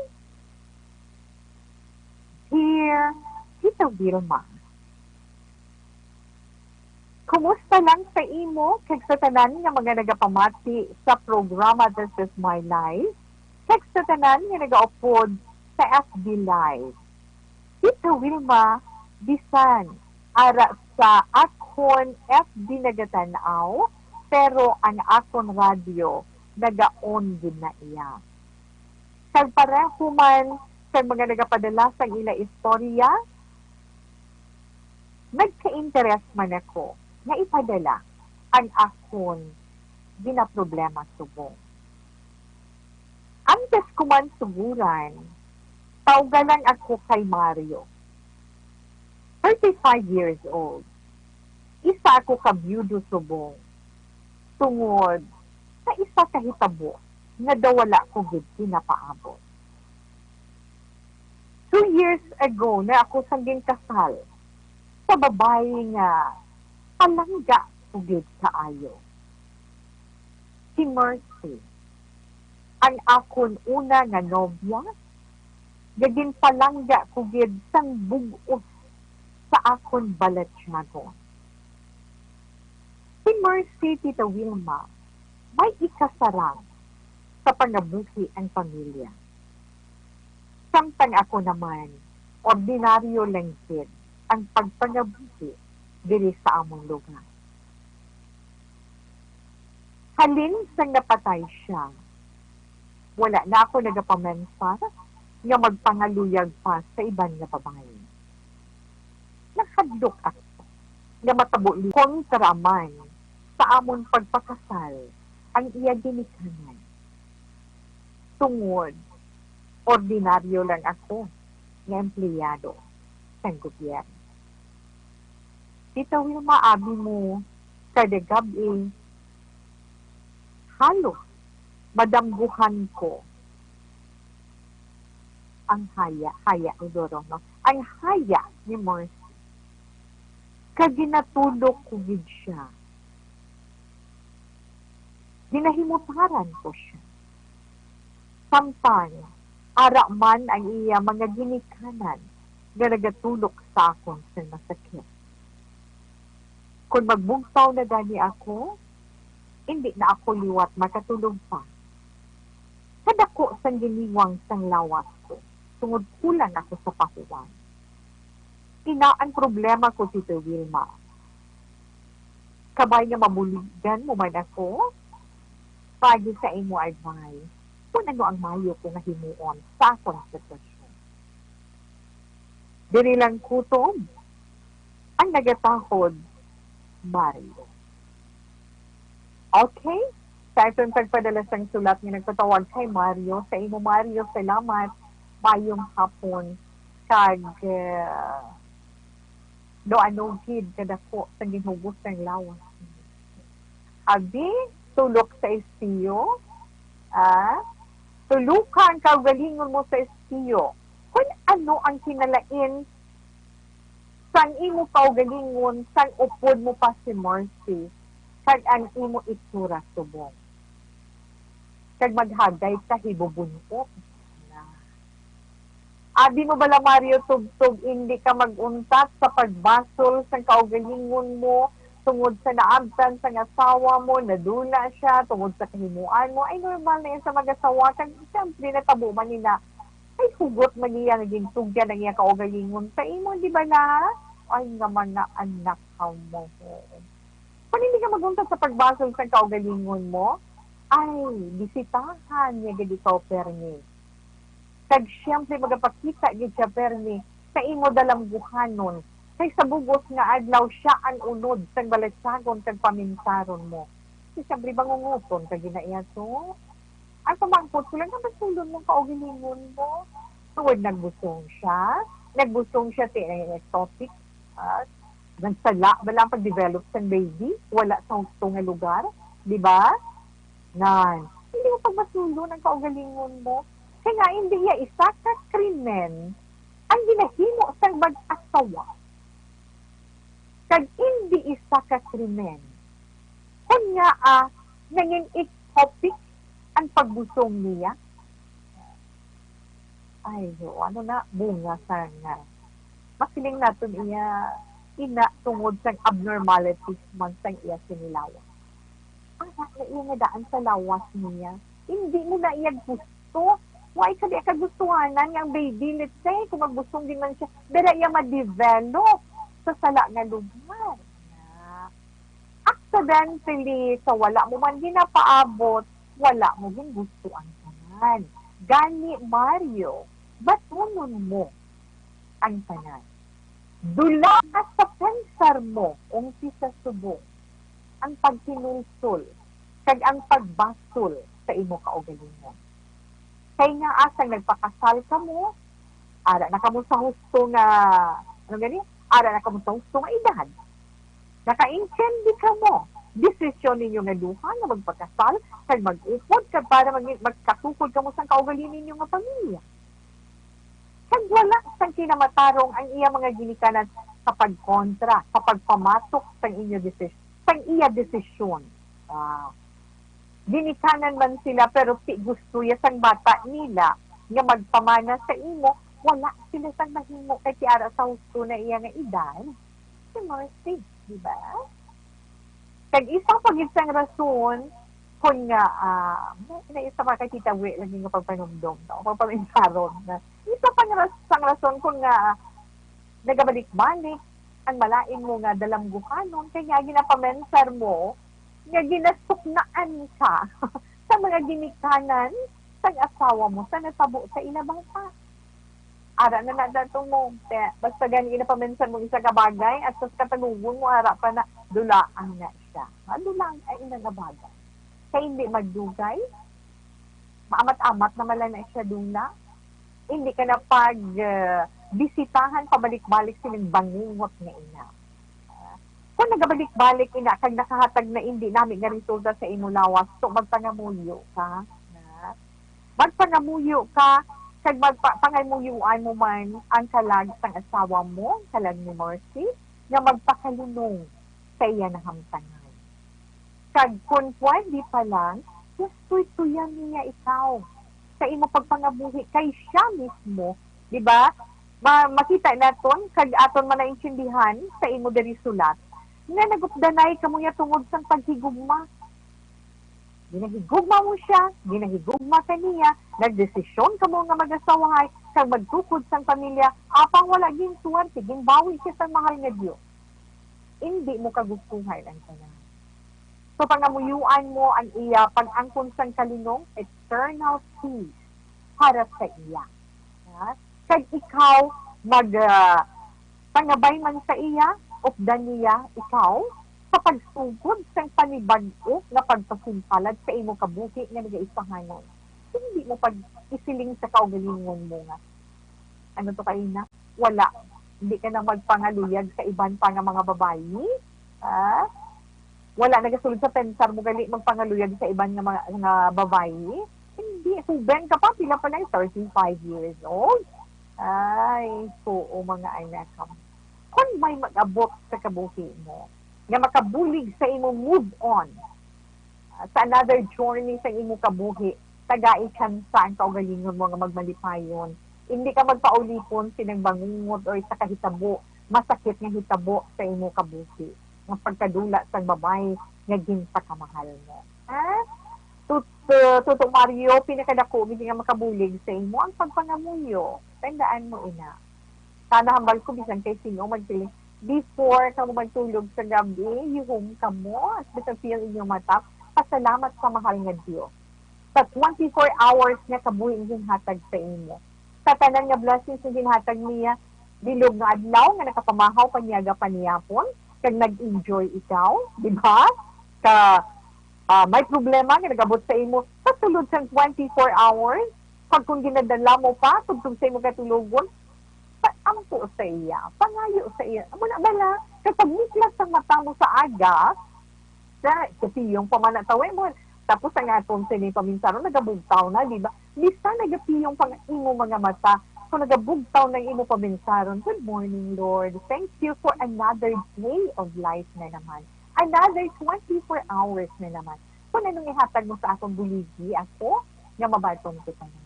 Dear Tita Wilma, kumusta lang sa imo kag sa tanan nga mga nagapamati sa programa This Is My Life, kag sa tanan nga nagaupod sa F B Live? Tita Wilma, bisan ara sa akon F B nagatan-aw, pero ang akon radyo nag-on gid na iya. Kag pareho man sa mga nagapadala sang ila istorya, nagka-interes man ako nga ipadala ang akon ginaproblema subong. Antes ko man suguran, tawga lang ako kay Mario. Thirty-five years old. Isa ako ka biyudo subong tungod sa isa ka hitabo nga daw wala ko gid ginapaabot. Two years ago na ako sang ginkasal sa babayi nga palangga ko gid kaayo. Si Mercy, ang akon una nga nobya, nga ginpalangga ko gid sang bug-os sa akon balatyagon. Si Mercy, Tita Wilma, may ikasarang sa pangabuhi ang pamilya. Samtang ako naman, ordinaryo lang gid ang pagpangabuhi diri sa amon lugar. Halin sang napatay siya, wala na ako nagapamensar nga magpangaluyag pa sa iban nga babayi. Nahadlok ako nga matabo li-, kontra man sa amon pagpakasal ang iya ginikanan. Tungod, ordinaryo lang ako nga empleyado sang gobyerno. Tita Wilma, abi mo, kada gab-i, halos madamguhan ko ang haya, haya, siguro, no? Ang haya ni Mercy. Kag ginatulok ko gid siya. Ginahimutaran ko siya. Samtang ara man ang iya mga ginikanan nga nagatulok sa akon sa masakit. Kon magbugtaw na gani ako, indi na ako liwat makatulog pa. Kadako sang giniwang sang lawas ko, tungod kulang ako sa pahuway. Ina ang problema ko, Tita Wilma. Kabay nga mabuligan mo man ako, paagi sa imo advice, kung ano ang mayo ko nga himuon sa akon sitwasyon. Diri lang kutob ang nagatahod, Mario. Okay? Sa aton pagpadala sang sulat nga nagpatawag kay Mario, sa imo, Mario, salamat. Mayong hapon. Kag, ah, no, ano gid kadako sa ginhugos sang lawas. Abi, tulok sa istiyo, ah, tuluka ang kaugalingon mo sa istiyo. Kun ano ang kinalain sang imo kaugalingon, sang upod mo pa si Mercy, kag ang imo itsura subong. Kag maghagay ka hibubun-o. Abi mo bala, Mario, tubtob indi ka mag-untat sa pagbasol sang kaugalingon mo tungod sa naabtan sang asawa mo, nadula siya tungod sa kahimuan mo. Ay, normal na yan sa mag-asawa. Kag siyempre, natabo man nila. Ay, hugot man niya nga gintugyan ang iya kaugalingon sa imo, di ba na? Ay, nga mga anak ka mo. Kung hindi ka maguntat sa pagbasol sang kaugalingon mo, ay, bisitahan niya gid ikaw permi. Kag siyempre magapakita gid siya permi sa imo dalamguhanon, kay sa bugos nga adlaw siya ang unod sang balatyagon kag paminsaron mo. Kay siyempre bangungoton ka gid na iya to. Ang pamangkot ko lang, nabasulon mong kaugalingon mo. Tungod nagbusong siya, nagbusong siya ti exotic, ah, nagsala ba lang pag-develop sang baby, wala sa husto nga lugar, di ba? Nan, hindi mo pagbasulon ang kaugalingon mo. Kaya nga, hindi iya isa ka krimen ang ginahimo sang mag-asawa. Kag hindi isa ka krimen. Kon nga, ah, nangin-ectopic ang pagbusong niya. Ay, yo, ano na, bunga sa nga. Masiling naton iya, ina, tungod sang abnormalities man sang iya sinilawas. Ang na iya nga daan sa lawas niya, hindi mo na iya gusto. Why ka di kagustuhanan nga ang baby, let's say, kung magbusong din man siya, dira iya ma-develop sa sala nga lugar. Nga, accidentally, sa wala mo man ginapaabot, wala mo gin gusto ang tanan. Gani, Mario, batunon mo ang tanan. Dula sa pensar mo, ungsi sa subong, ang pagkinulsol kag ang pagbasol sa imo kaugalingon. Kay nga asang nagpakasal kamo, ara na kamo sa husto nga, ano gani? Ara na kamo sa husto nga edad. Nakaintindi kamo. Desisyon ninyo nga duha nga magpakasal kag mag-upod kag para mag-, magkatukod kamo sang kaugalingon ninyo nga pamilya. Kag wala sang kinamatarong ang iya mga ginikanan sa pagkontra, sa pagpamatok sang inyo desis-, sang iya desisyon. Ah, ginikanan man sila, pero ti gusto ya sang bata nila nga magpamana sa imo, wala sila sang mahimo kay ti ara sa husto na iya nga edad. Si Marcy, di ba? Kag isa pa gid sang rason, kun nga, ah, may, may isa pa kay Tita Wi lagi nga pagpanumdom, no? Pagpaminsaron na. Isa pa nga ras-, sang rason kun nga nagabalik-balik ang malain mo nga dalamguhanon, kay nga ginapamensar mo nga ginasuknaan ka sa mga ginikanan sang asawa mo sa natabo sa ila bata. Ara na na dato mo. Kaya basta gani ginapamensar mo isa ka bagay, at sa katalugon mo, ara pa na, dulaan na siya. Ah, dulaan ay ina nga bagay. Kay hindi magdugay, maamat-amat naman lang na siya dula. Hindi ka na pag, ah, bisitahan pabalik-balik sining bangungot nga ina. Ah, kung nagabalik-balik ina kag nakahatag na hindi nami nga resulta sa imo lawas, so magpangamuyo ka. Na, magpangamuyo ka, kag magpa-, pangamuyuan mo man ang kalag sang asawa mo, kalag ni Marcy, nga magpakalinong sa iya nahamtangan. Kag kun pwede pa lang, susustuyan niya ikaw sa imo pagpangabuhi kay siya mismo, di ba? Ma-, makita naton kag aton man naintindihan sa imo diri sulat nga nagupdanay kamo niya tungod sang paghigugma. Ginahigugma mo siya, ginahigugma ka niya, nagdesisyon kamo nga mag-asawahay kag magtukod sang pamilya, apang wala ginsuwerte, ginbawi siya sang mahal nga Dios. Indi mo kagustuhan ang tanan. So, pangamuyuan mo ang iya pag-angkon sang kalinong, eternal peace, para sa iya. Ha? Kag ikaw, mag, ah, pangabay man sa iya, updan niya ikaw sa pagsugod sang panibag-o nga pagpasimpalad sa imo kabuhi nga nagaisahanon. Hindi mo pag-isiling sa kaugalingon mo nga, ano to kaina? Wala. Hindi ka na magpangaluyag sa iban pa nga mga babayi. Ha? Wala nagasulod sa pensar mo gali magpangaluyag sa iban nga mga, nga babayi. Hindi, huben ka pa, pila pa lang, thirty-five years old. Ay, oo, mga anak. Kung may mag-abot sa kabuhi mo, nga makabulig sa imo move on, ah, sa another journey sa imo kabuhi, tagai tsansa ang kaugalingon mo nga magmalipayon. Hindi ka magpaulipon sining bangungot o isa ka hitabo, masakit nga hitabo sa imo kabuhi, nga pagkadula sang babayi nga ginpakamahal mo. Ha? Tut-, uh, Tuto Mario, pinakadako gid nga makabulig sa imo ang pagpangamuyo. Tandaan mo ina. Sana hambal ko bisan kay sino magsiling, Before kamo magtulog sa gabi, yuhom kamo, at bisag feel inyo mata, pasalamat sa mahal nga Dios sa twenty-four hours nga kabuhi nga ginhatag sa imo. Sa tanan nga blessings nga ginhatag niya, bilog nga adlaw nga nakapamahaw, panyaga, panihapon, kag nag-enjoy ikaw, di ba? Ka, ah, may problema nga nag-abot sa imo sa sulod sang twenty-four hours, pag kung ginadala mo pa, tubtob sa imo katulogon, paampo sa iya, pangayo sa iya. Amo na bala, kag pagmuklat sang mata mo sa aga, sa, sa piyong pa man na tawi mo. Tapos ang aton sini paminsaron, nagabugtaw na, di ba? Bisan nagapiyong pa nga imo mga mata, kung nagabugtaw na imo paminsaron, "Good morning, Lord. Thank you for another day of life na naman. Another twenty-four hours na naman. Kung anong ihatag mo sa akon, buligi ako nga mabaton kita naman.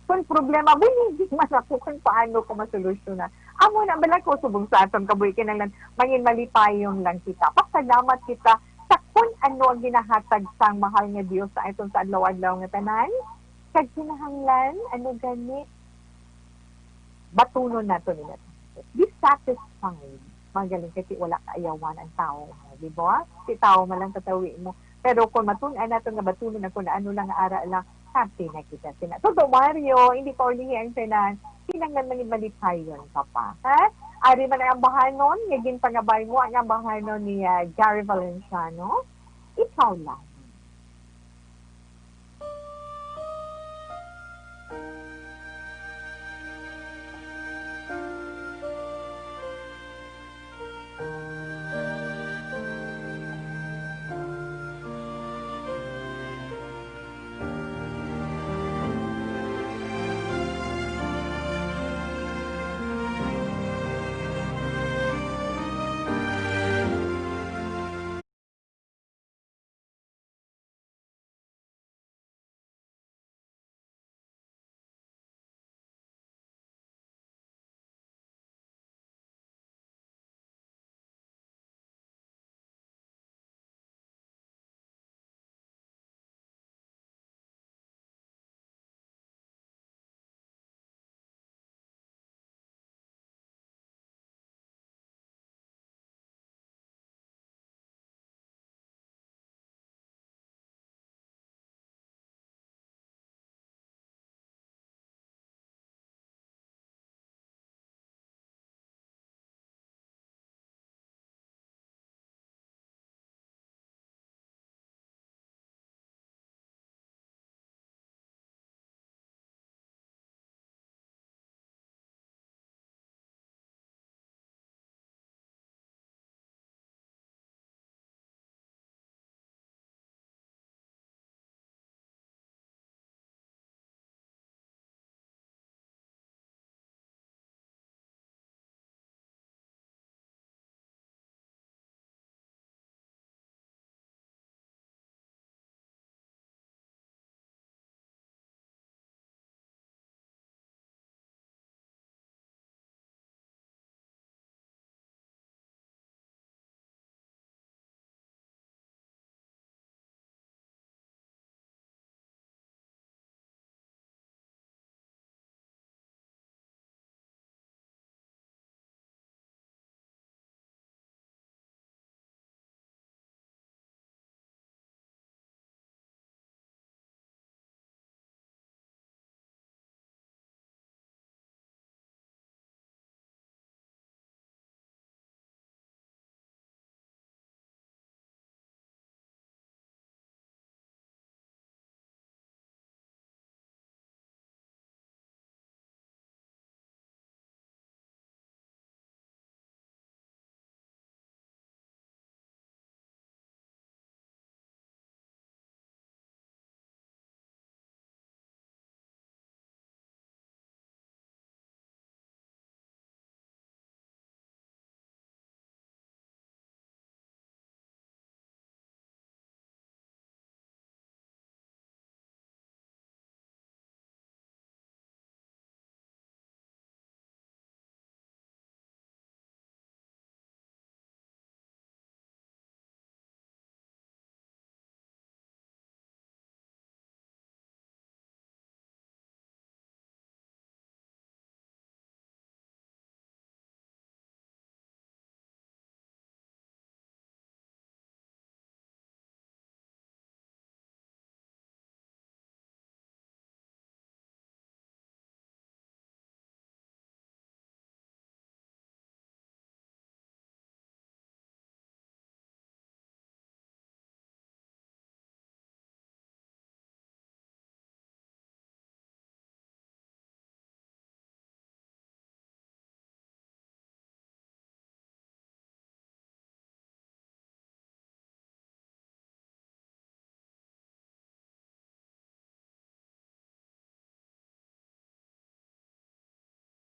Kung problema, buligi man ako kung paano ko masolusyonan." Amo na bala ko subong sa aton kabuhi, kinahanglan mangin malipayon lang kita. Pasalamat kita sa kung ano ang ginahatag sang mahal nga Dios sa aton sa adlaw-adlaw nga tanan. Kag kinahanglan, ano gani, batunon nato nila. Be satisfied. Magaling kasi wala kaayawan ang tao, di ba? Si tao man lang katawi mo. Pero kung matun-an nato nga batunon ako na ano lang, ara lang, happy na kita. Sina, Todo Mario, hindi pa ulihi ang tanan. Kinahanglan man malipayon ka pa. Ha? Ari man ang ambahanon, nga ginpangabay mo ang ambahanon ni, ah, Gary Valenciano. Ikaw lang.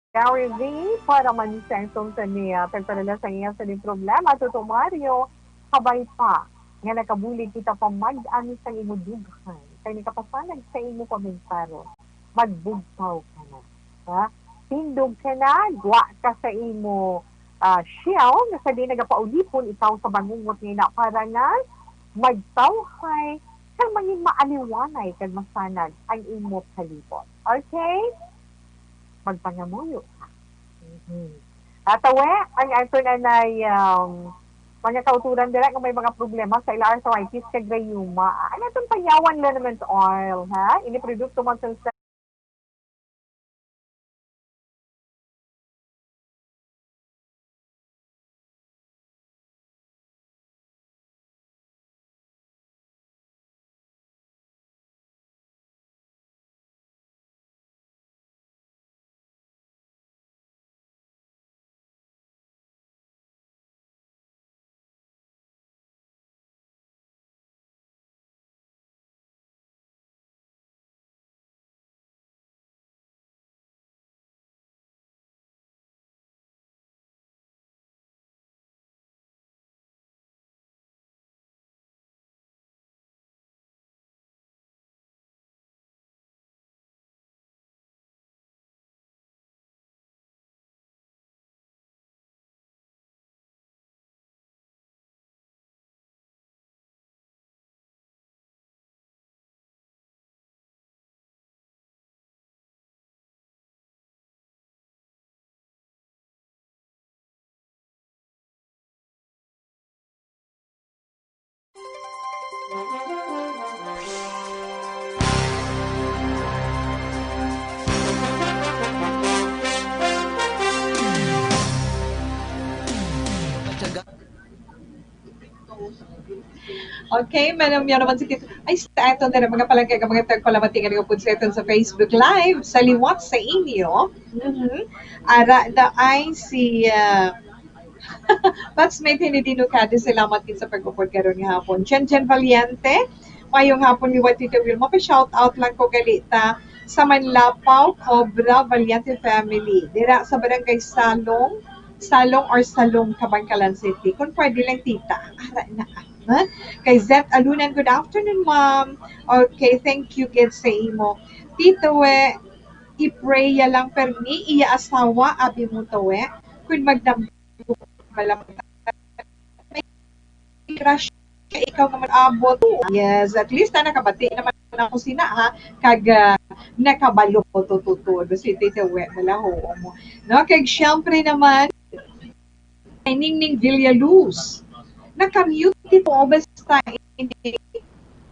Gary V para man sa insomnia. Pagpadala sa iya sa ning problema, Toto Mario, kabay pa nga nakabulig kita pa mag-ani sang imo dughan kay nakapasanag sa imo pamentaron. Magbugtaw ka na. Ha? Tindog ka na, gwa ka sa imo ah, shell, nga sa di nagapaulipon ikaw sa bangungot nga ina para nga magtawhay kag mangin maaliwanay kag masanag ang imo palibot. Okay? Magpangamuyo ka. Mhm. Atawe, ang aton anay, um, mga kauturan dira nga may mga problema sa ila arthritis kag rayuma. Ang aton panyawan lang naman sa oil, ha? Ini produkto man sa Okay, manam yan naman si Tito. Ay, sa aton na mga palangga, mga tagpalamati nga nagapod sa aton sa Facebook Live, sa liwat sa inyo. Mhm. Ara na ay si, ah, Batchmate Hinidino Cadiz, salamat din sa pag-upod karon nga hapon. Jen Jen Valiente, mayong hapon liwat Tito Wilma. Pa-shout out lang ko gali ta sa Manlapaw, Cobra, Valiente family. Dira sa Barangay Salong, Salong or Salong, Kabankalan City. Kung pwede lang, tita. Ara na. Ha? Kay Zet Alunan, good afternoon, ma'am. Okay, thank you, gid sa imo. Tito, eh, i-pray ya lang permi, iya asawa, abi mo to, eh. Kung magdam-, may grasya ikaw nga mag-abot. Yes, at least na nakabati naman ako sina, ha, kag, ah, nakabalo ko to, to, to. Si Tito We, malaho mo. No, kag syempre naman, kay Ningning Villaluz. Naka-mute ito, basta hindi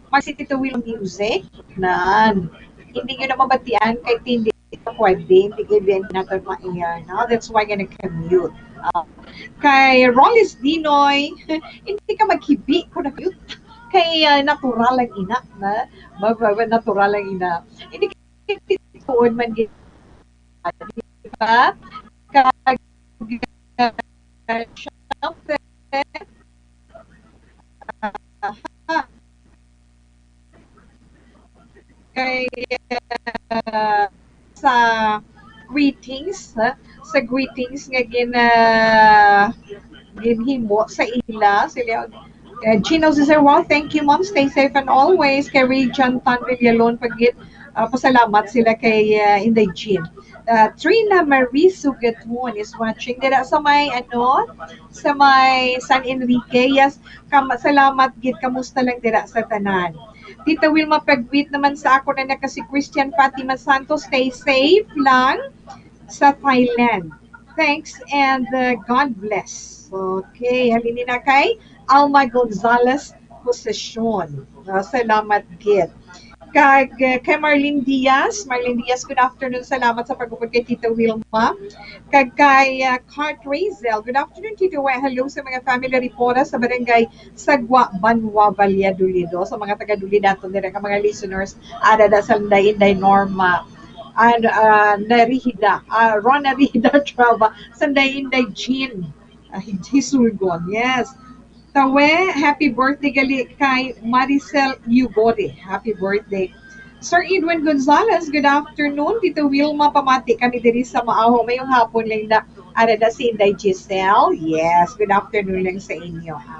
mag-, si Tito Will music. Nan. Hindi nyo na mabatian kay hindi ito pwede, hindi gid natin ma-air, no? That's why nga naka-mute. Ah, kay Rollis Dinoy, hindi ka maghibi kung nag-mute. Kay, ah, natural lang ina, na? Ba, ba, ba, natural lang ina. Hindi ka tuon man gid. Di ba? Kag, ah, syempre, ah, kay, ah, sa greetings, ha? Sa greetings nga gin-, ah, ginhimo sa ila, sila, eh, Gino Cesar, wow, thank you, ma'am. Stay safe and always. Kay Ray John Tan Villalon, pagit, ah, pasalamat sila kay, ah, Inday Jean. Ah, Trina Marie Sugatmon is watching. Dira sa may, ano, sa may San Enrique. Yes, kam-, salamat gid. Kamusta lang dira sa tanan? Tita Wilma, pag-greet naman sa ako na naka si Christian Fatima Santos. Stay safe lang sa Thailand. Thanks and, uh, God bless. Okay, halin na kay Alma Gonzalez Possession. Ah, salamat gid. Kag, uh, kay Marlene Diaz. Marlene Diaz, good afternoon. Salamat sa pag-upod kay Tita Wilma. Kag kay, uh, Cart Razel, good afternoon, Tito Wet. Hello sa mga family Ripora sa barangay Sagwa, Banwa, Valladolid. O, sa mga taga-Dulid nato nila, ka mga listeners, ada da sa Inday, Inday Norma. And, uh, Narihida, uh, Ron Narihida Trava, Sanday Inday Jean, uh, Hi-, Hisulgon, yes. Tawe, happy birthday gali kay Maricel Yugori. Happy birthday. Sir Edwin Gonzalez, good afternoon. Tito Wilma, pamati kami diri sa Maaho. Mayong hapon lang na. Ara na si Inday Giselle. Yes, good afternoon lang sa inyo, ha.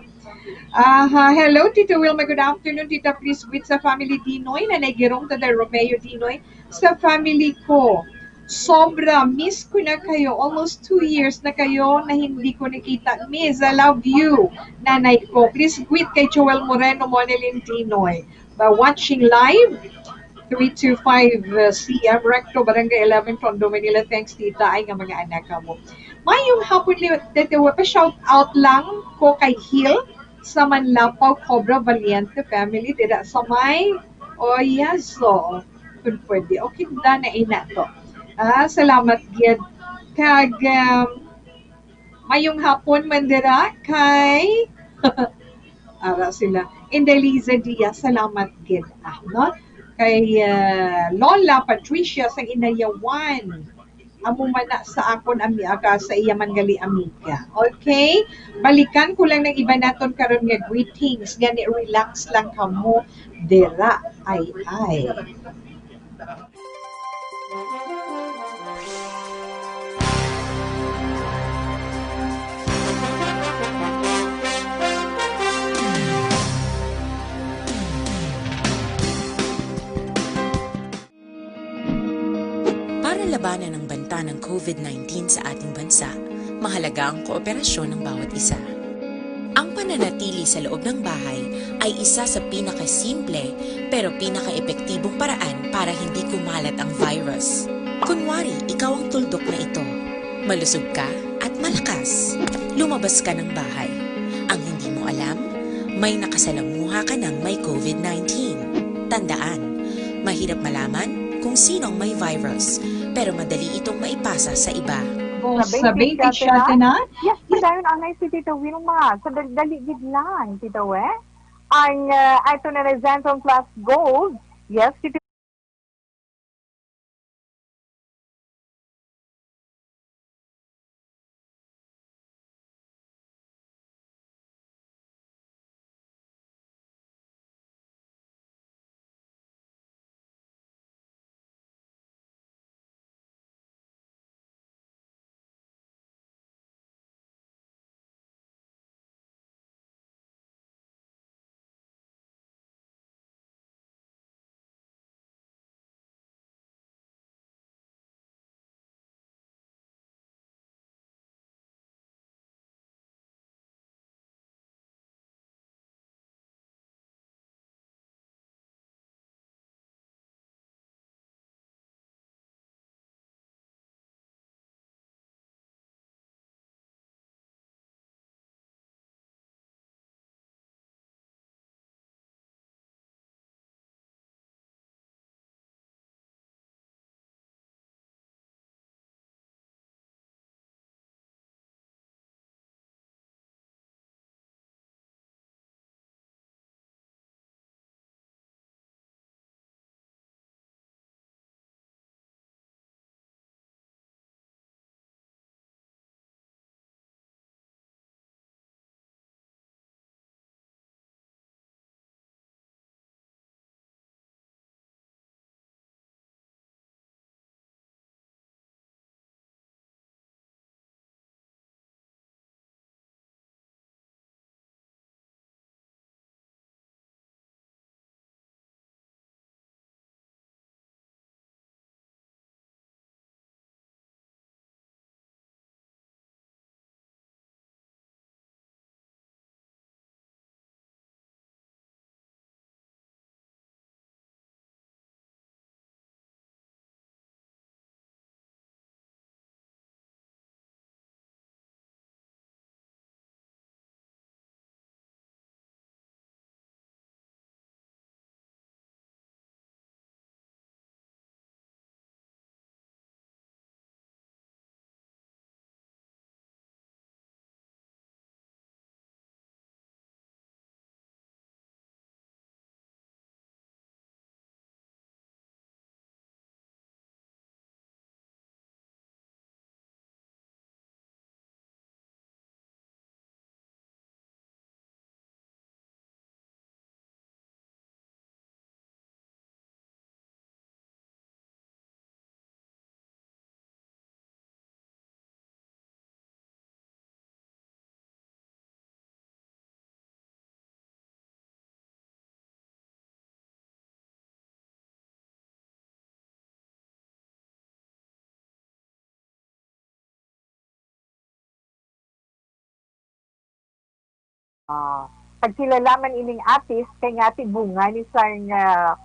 Aha, hello, Tito Wilma. Good afternoon, Tita. Please greet sa family Dinoy, Nanay Girong, Tatay Romeo Dinoy, sa family ko. Sobra, miss ko na kayo. Almost two years na kayo na hindi ko nakita. Miss, I love you, Nanay ko. Please greet kay Joel Moreno, Monelin Dinoy. By watching live, three two five, uh, C M Recto, Barangay eleven, Tondo, Manila. Thanks, Tita. Ay, nga mga anak ka mo. Mayong hapon, li-, Tete, pa shout out lang ko kay Hill sa Manlapaw Cobra Valiente family. Dira sa may, oh, yes, so, kung pwede. Okay, da na ina to. Ah, salamat, gid. Kag, um, mayong hapon, man dira kay, ara sila. Inday Liza Diaz, salamat, gid. Ah, no? Kay, ah, Lola Patricia sang Inayawan. Amo man na sa akon, ami-, aga sa iya man gali, amiga. Okay? Balikan ko lang ng iba naton karon nga greetings. Gani, relax lang kamo dira. Ay, ay. Para labanan ang banta ng COVID nineteen sa ating bansa, mahalaga ang kooperasyon ng bawat isa. Ang pananatili sa loob ng bahay ay isa sa pinakasimple pero pinakaepektibong paraan para hindi kumalat ang virus. Kunwari, ikaw ang tuldok na ito. Malusog ka at malakas. Lumabas ka ng bahay. Ang hindi mo alam, may nakasalamuha ka ng may COVID nineteen. Tandaan, mahirap malaman kung sino ang may virus, pero madali itong maipasa sa iba. Sa Sa baby, baby, siya siya na? Yes, padayon anay si Tita Wilma. Sa dal-, dali gid lang, Tita We. Ang, ah, ito na na Xanthan Plus Gold. Yes, Tita Ah, pagkilala man ining atis kay nga ti bunga ni sang, ah,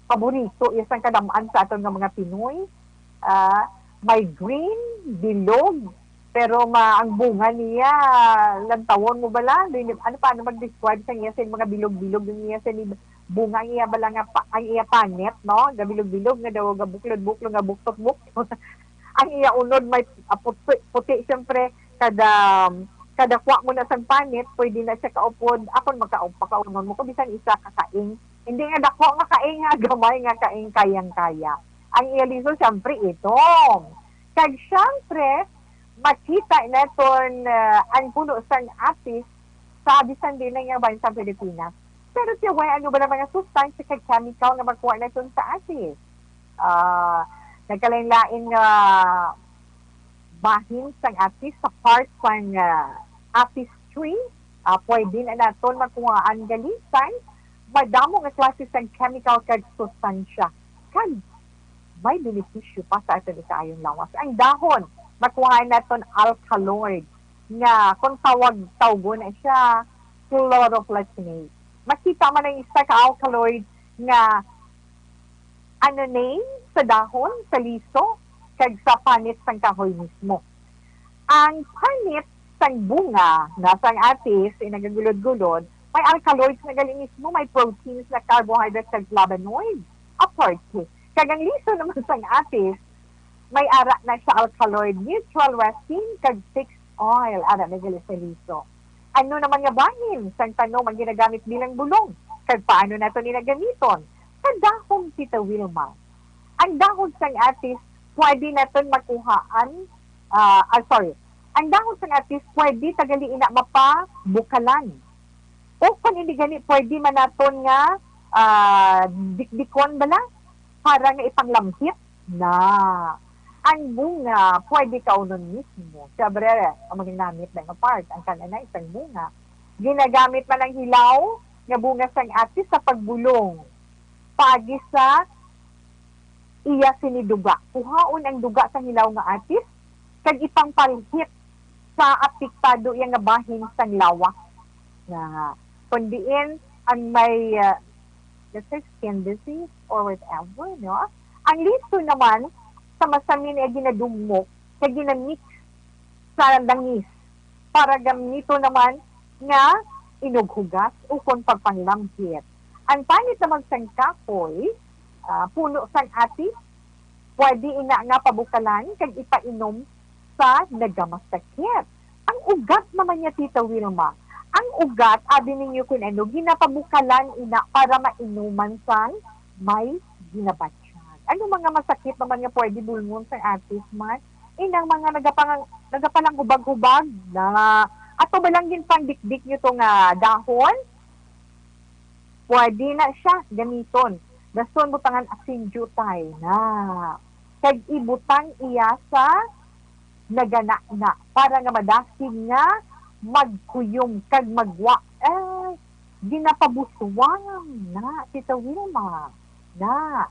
paborito iya sang kadam-an sa aton nga mga Pinoy. Ah, may green, bilog, pero ma-, ang bunga niya, lantawon mo bala? Dili, ano, paano mag-describe sa iya sa mga bilog-bilog niya sa ni-, bunga ang iya bala nga pa-, ang iya panit, no? Gabilog-bilog nga daw, gabuklod-buklod, nga buktot-buktot. Ang iya unod may, ah, puti, puti, siyempre, kada, kada kuha mo na sang panit, pwede na siya kaupod. Ako, maka-, pakaunon mo ko, bisan isa ka kaing. Hindi nga dako nga kaing, nga gamay nga kaing, kayang-kaya. Ang iya liso, siyempre, itom. Kag siyempre, makita naton, ah, ang puno sang atis sa bisan din nga bahin sa Pilipinas. Pero tiway, ano ba ang mga sustansya kag chemical nga makuha naton sa atis? Ah, nagkalain-lain nga bahin sang atis sa part sang, ah, atis tree. Ah, pwede na naton makuhaan gali sang madamo nga klase sang chemical kag sustansya. Kag may benepisyo pa sa aton ikaayong lawas. Ang dahon, makuhaan naton alkaloid nga kung tawag, tawgon na siya, chloroflakinate. Makita man ang isa ka alkaloid nga ano name sa dahon, sa liso, kag sa panit sang kahoy mismo. Ang panit sang bunga na sang atis, inagagulod-gulod, may alkaloids na gali mismo, may proteins na carbohydrates kag flavonoids, aparte. Kag ang liso naman sang atis, may ara na siya alkaloid, neutral resin, kag fixed oil, ara na gali sa liso. Ano naman nga bahin sang tanom ang ginagamit bilang bulong? Kag paano nato ni nagamiton? Sa dahon, Tita Wilma. Ang dahon sang atis, pwede naton makuhaan, ah, ah, sorry. Ang dahon sang atis, pwede ta gali ina mapabukalan. O kung hindi gani, pwede man naton nga, ah, dikdikon bala para nga ipanglamhit na. Ang bunga, pwede kaunon mismo. Siyempre, ang maginamit na nga part, ang kananay sang bunga. Ginagamit man ang hilaw nga bunga sang atis sa pagbulong. Paagi sa iya sini duga. Kuhaon ang duga sang hilaw nga atis, kag ipangpalhit sa apektado iya nga bahin sang lawas. Na, kung diin ang may, ah, let's say, skin disease or whatever, no? Ang liso naman, sa masami niya ginadumok, kag ginamix sa langis, para gamito naman nga inughugas ukon pagpanglamhit. Ang panit naman sang kahoy, ah, puno sang atis, pwede ina nga pabukalan kag ipainom sa nagamasakit. Ang ugat naman niya, Tita Wilma, ang ugat, abi ninyo kun ano, ginapabukalan ina para mainuman sang may ginabatyag. Ano mga masakit naman nga pwede bulngon sang atis man? Inang mga nagapang-, nagapalanghubag-hubag na ato ba lang ginpangdikdik nyo to nga dahon? Pwede na siya gamiton. Dason butangan asin jutay na. Kag ibutang iya sa nagana na para nga madasig nga magkuyom kag magwa. Eh, ginapabuswang na, Tita Wilma. Na.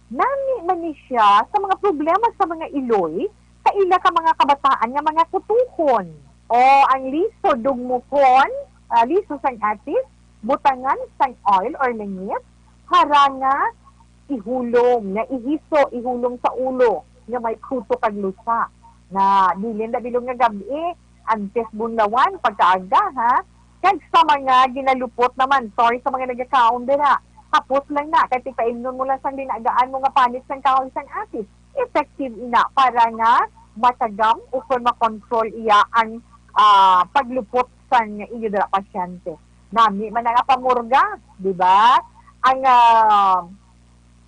Nami man ni siya sa mga problema sa mga iloy, sa ila ka mga kabataan nga mga kutuhon. O ang liso dugmukon, ah, liso sang atis, butangan sang oil or langis, para nga ihulom, nga ihiso, ihulom sa ulo, nga may kuto kag lusa. Na dili na bilog nga gab-i, antes bunlawan, pagkaaga, ha? Kag sa mga ginalupot naman, sorry sa mga nagakaon dira, hapos lang na, kay tipaimnon mo lang sang linagaan mo nga panit sang kahoy sang atis. Effective ina para nga matagam ukon makontrol iya ang, ah, paglupot sang inyo dira pasyente. Nami man nga pamurga, di ba? Ang, ah,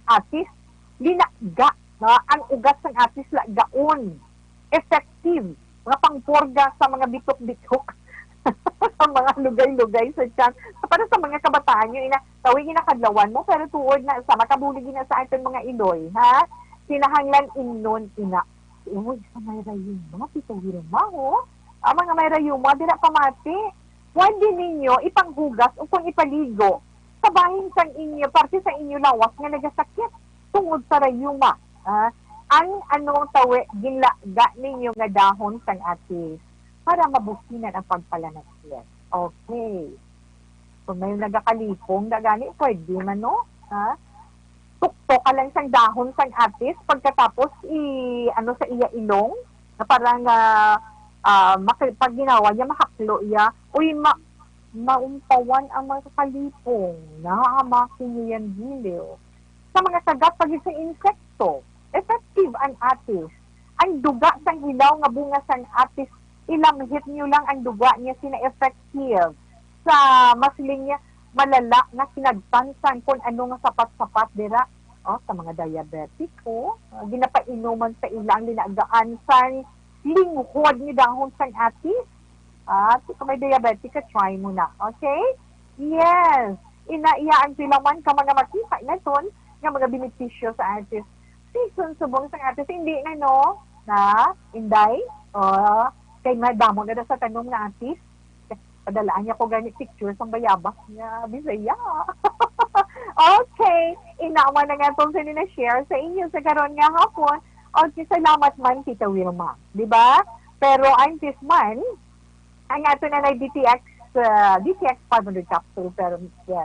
atis, linaga, no? Ang ugat sang atis lagaon. Effective. Mga pangpurga sa mga bitok-bitok. Sa mga lugay-lugay sa tiyan. Para sa mga kabataan nyo, ina, tawi ginakadlawan mo, pero tuod na sa makabulig na sa aton mga iloy, ha? Kinahanglan imnon ina. Uy, sa may rayuma, Tita Wilma, ho? Ang mga may rayuma, dira pamati. Pwede ninyo ipanghugas o kung ipaligo sa bahin sang inyo, parte sa inyo lawas nga nagasakit tungod sa rayuma. Ah, ang ano tawi, ginlaga ninyo nga dahon sang atis para mabukinan ang pagpalanakit. Okay. Kung may nagakalipong na gani, pwede man, no? Ha? Tuktoka lang sang dahon sang atis, pagkatapos i-, ano sa iya ilong, na parang, ah, ah, maki-, pag ginawa niya, mahaklo iya. Uy, ma-, maumpawan ang mga kalipong. Nahahamaki niya yan, giliw. Sa mga sagat, pag sa insekto, effective ang atis. Ang duga sang hilaw nga bunga sang atis, ilamhit niyo lang ang duga niya, sina effective. Sa mas linya, malala nga kinagtansan kung ano nga sapat-sapat dira. Oh, sa mga diabetiko, ah, ginapainuman sa ila ang linagaan sang linghod ni dahon sang atis. Ah, kung may diabetic ka, try mo na. Okay? Yes. Ina iya ang pila man ka mga makita naton nga mga benepisyo sa atis. Season subong sang atis, hindi na, no? Na, Inday? Oh, kay madamo na daw sa tanom nga atis. Padalaan niya ko gani picture sang bayabas nga Bisaya. Okay. Ina man ang atong sini na share sa inyo sa karon nga hapon. Okay, salamat man, Tita Wilma. Di ba? Pero ang sis man, ang ato na na D T X, uh, D T X five hundred capsule, pero, yeah.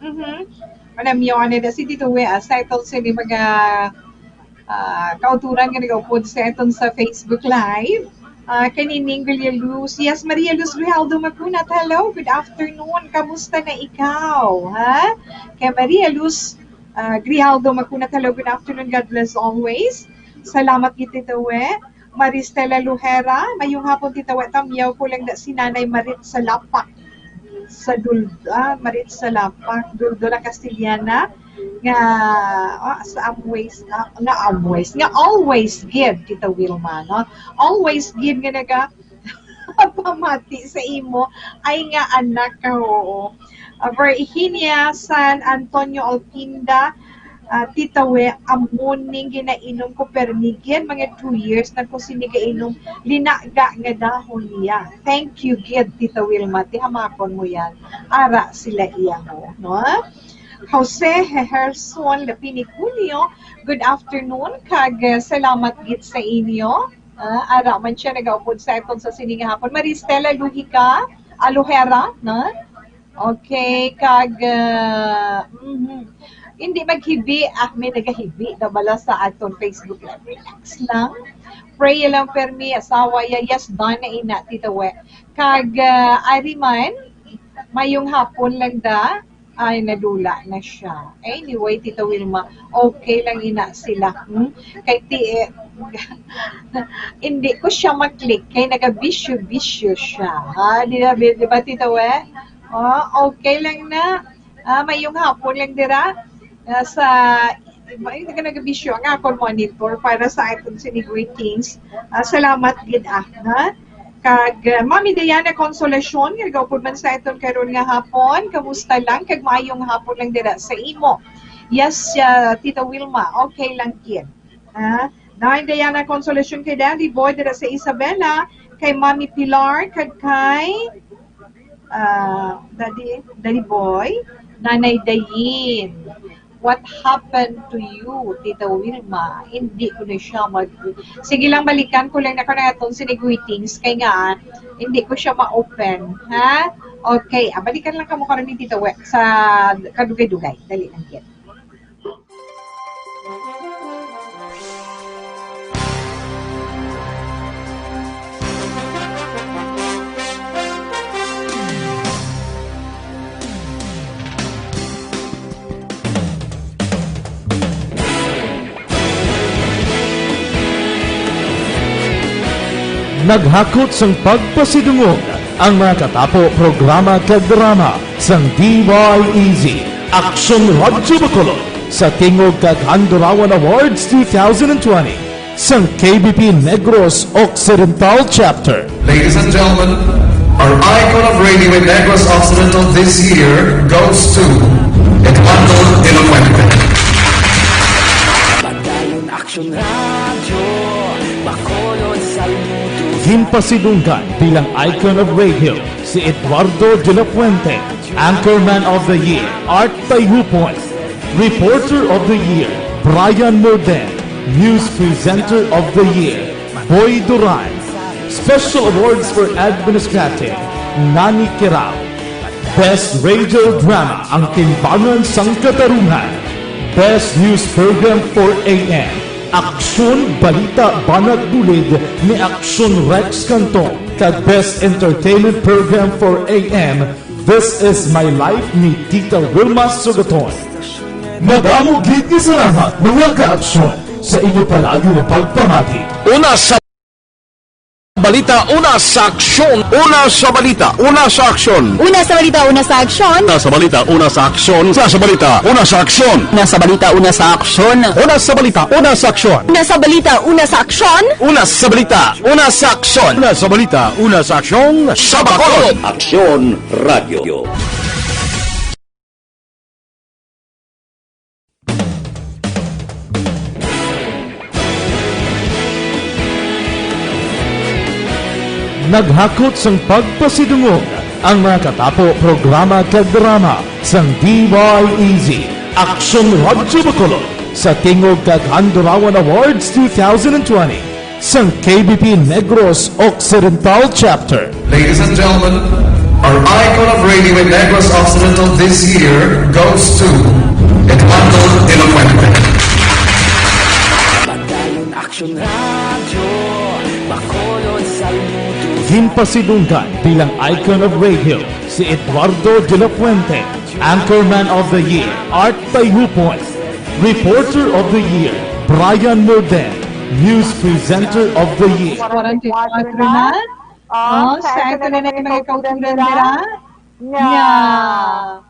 Mhm. Alam niyo, ano na si Tito Wi, ah, sa itong sini mga, ah, kauturan nga nag-upload sa itong sa Facebook Live. Ah, kay Nining Villaluz. Yes, Maria Luz Grijaldo Macunat, hello, good afternoon. Kamusta na ikaw, ha? Kay Maria Luz, ah, Grijaldo Macunat, hello, good afternoon. God bless always. Salamat gid, Tito Wi. Maristela Lujera, mayong hapon, Tita Wet. Tamyaw ko lang na si Nanay Marit sa Lapak. Sa Dul-, ah, Marit sa Lapak, Duldola Castellana, nga, ah, sa Amways, ah, nga Amways, nga always gid, Tita Wilma, no? Always gid nga naga-, pamati sa imo, ay nga anak ka, oo. Ah, Virginia San Antonio Alpinda, ah, Tita We, amo ning ginainom ko, permi gid, mga two years na ko sini gainom, linaga nga dahon niya. Thank you gid, Tita Wilma, ti hamakon mo yan. Ara sila iya mo, no? Jose Herson Lapiniculio, good afternoon, kag, eh, salamat gid sa inyo. Ah, ara man siya nagaupod sa aton sa sini nga hapon. Maristela Luhica Alohera, no? Okay, kag, ah, mhm. Hindi maghibi. Ah, may nagahibi na bala sa aton Facebook Live. Relax lang. Pray lang, permi, asawa ya. Yes, done na ina, Tita We. Kag, ah, ari man, mayong hapon lang da. Ay, nadula na siya. Anyway, Tita Wilma, okay lang ina sila. Hmm? Kay ti-, eh, hindi ko siya ma-click. Kay nagabisyo-bisyo siya. Ha? Di ba, di ba, Tita We? Oh, okay lang na. Ah, mayong hapon lang dira. Ah, sa, may nagabisyo nga akong monitor para sa aton sini greetings. Ah, salamat gid, ah, ha? Kag, uh, Mami Diana Consolacion, nga nagaupod man sa aton karon nga hapon. Kamusta lang? Kag maayong hapon lang dira sa imo. Yes, uh, Tita Wilma, okay lang gid. Ah, Nanay Diana Consolacion, kay Daddy Boy dira sa Isabela, kay Mami Pilar, kag kay, ah, Daddy, Daddy Boy, Nanay Dayin. What happened to you, Tita Wilma? Hindi ko na siya mag-, sige lang, balikan ko lang na kanang atong sini greetings kay nga, hindi ko siya ma-open, ha? Okay, ah, balikan lang kamo karon ni Tita We sa kadugay-dugay. Dali lang gid. Naghakot sang pagpasidungog ang mga katapo programa kag drama sang D Y E Z, Aksyon Radyo Bacolod, sa Tingog kag Handurawan Awards two thousand twenty sang K B P Negros Occidental Chapter. Ladies and gentlemen, our icon of radio in Negros Occidental this year goes to Eduardo de la Fuente. Padayon Aksyon Radyo, Bacolod, saludo. Ginpasidunggan bilang icon of radio si Eduardo de la Fuente, Anchorman of the Year, Art Tayupon, Reporter of the Year, Brian Morden, News Presenter of the Year, Boy Duran, Special Awards for Administrative, Nani Kirao, Best Radio Drama, Ang Timbangan sang Katarungan, Best News Program for A M, Aksyon Balita Banat Bulid ni Aksyon Rex Cantong, kag Best Entertainment Program for A M, This Is My Life ni Tita Wilma Sugaton. Madamo gid nga salamat, mga ka-aksyon, sa inyo palagi nga pagpamati. Una sa balita, una sa aksyon. Una sa balita, una sa aksyon. Una sa balita, una sa aksyon. Una sa balita, una sa aksyon. Una sa balita, una sa aksyon. Una sa balita, una sa aksyon. Una sa balita, una sa aksyon. Una sa balita, una sa aksyon. Una sa balita, una sa aksyon. Una sa balita, una sa aksyon. Sa Bacolod. Aksyon Radio. Naghakot sang pagpasidungog ang mga katapo programa kag drama sang D Y E Z, Aksyon Radyo Bacolod, sa Tingog kag Handurawan Awards two thousand twenty sang K B P Negros Occidental Chapter. Ladies and gentlemen, our icon of radio in Negros Occidental this year goes to Eduardo de la Fuente. Padayon Aksyon Radyo, Bacolod, saludo. Ginpasidunggan bilang icon of radio si Eduardo de la Fuente, Anchorman of the Year, Art Tayupon, Reporter of the Year, Brian Morden, News Presenter of the Year. Quarantine na. Oh, sa ito na na yung mga kauturan nila. Nga.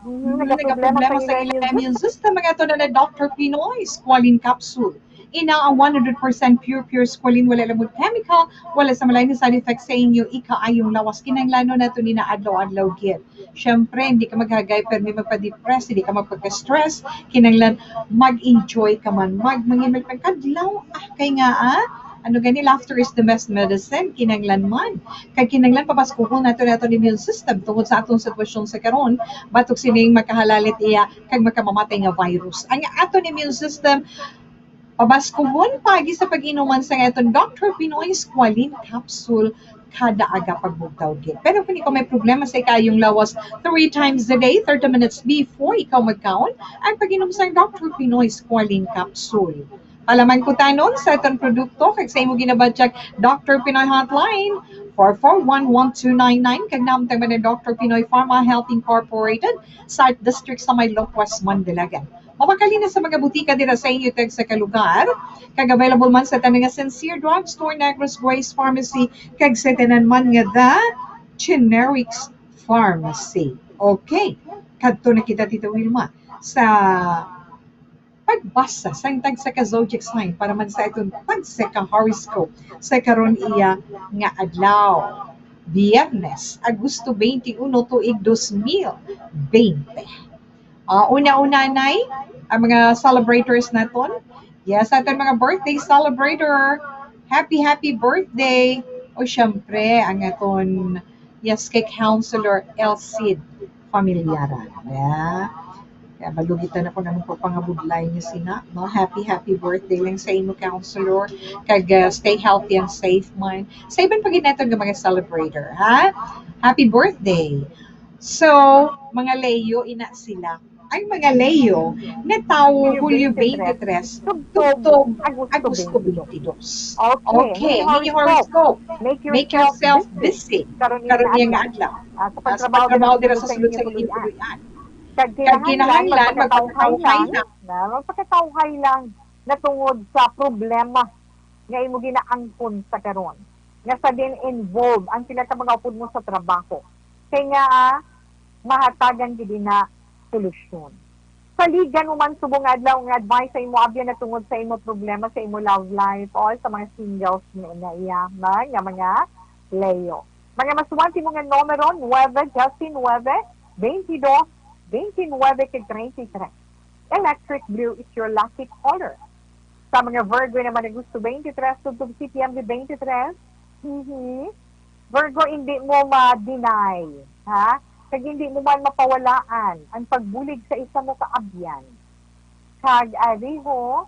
Mhm, nagaproblema sa ilang immune system. Mga ito na na Doctor Pinoy, Squalene Capsule. Ina ang one hundred percent pure, pure squalene, wala lamod chemical, wala sa malain nga side effects sa inyo ikaayong lawas. Kinahanglanon nato ni na adlaw-adlaw gid. Siyempre, hindi ka maghagay, pero hindi magpa-depress, hindi ka magpagka-stress. Kinahanglan mag-enjoy ka man, mag mangimil pa kadlaw. Ah, kay nga, ah, ano gani, laughter is the best medicine. Kinahanglan man. Kag kinahanglan pabaskuhon nato nato ang immune system tungod sa atong sitwasyon sa karon, batok sining makahalalit iya kag makamamatay nga virus. Ang aton immune system, pabaskuhon pagi sa pag-inuman sa aton Doctor Pinoy Squalene Capsule kada aga pagbugtaw gid. Pero kung ikaw may problema sa ikayong lawas, three times a day, thirty minutes before ikaw magkaon, ang pag-inom sa Doctor Pinoy Squalene Capsule. Palamangkutanon sa aton produkto kag sa imo ginabatyag Doctor Pinoy Hotline, four four one, one two nine nine, kag namtang man ang Doctor Pinoy Pharma Health Incorporated, South District sa may Locos, Mandalagan. Mapakali na sa mga butika dira sa inyo kag sa kalugar, kag available man sa tanan nga Sincere Drugstore, Negros Grace Pharmacy, kag sa tanan man nga The Generics Pharmacy. Okay, kadto na kita, Tita Wilma, sa pagbasa sang tagsa ka zodiac sign para man sa aton tagsa ka horoscope sa karon iya nga adlaw, Biyernes, Agosto twenty-one, tuig dos mil bente. Ah, una-una, nay, ang mga celebrators naton. Yes, aton mga birthday celebrator. Happy, happy birthday. O, syempre, ang aton, yes, kay Counselor Elcid Familiaran. Yeah. Kaya balugitan ako ng pagpangabudlay niya sina, no? Happy, happy birthday lang sa imo, Counselor. Kag, uh, stay healthy and safe man. Sa iban pa gid naton nga mga celebrator, ha? Happy birthday. So, mga Leo, ina sila. Ay, mga Leo, nga tawo Hulyo twenty-three, tubtob Agosto twenty-two. Okay, mini horoscope. Make yourself busy karon nga adlaw. Ah, sa pagtrabaho dira sa sulod sa inyong puloy-an. Kag kinahanglan, magpakatawhay lang. Na magpakatawhay lang na tungod sa problema nga imo ginaangkon sa karon, nga sa din involve ang pila ka mga upod mo sa trabaho. Kay nga, ah, mahatagan gid ina solusyon. Saligan mo man subong nga adlaw nga advice sa imo abyan na tungod sa imo problema sa imo love life or sa mga singles na, na iya man nga mga Leo. Mga maswerte mo nga numero, nuebe, Justin, nuebe, twenty-two, twenty-nine, kag treinta y tres. Electric blue is your lucky color. Sa mga Virgo naman, Agosto twenty-three tubtob September twenty-three, mhm, Virgo, hindi mo ma-deny, ha? Kag hindi mo man mapawalaan ang pagbulig sa isa mo ka abyan. Kag ariho,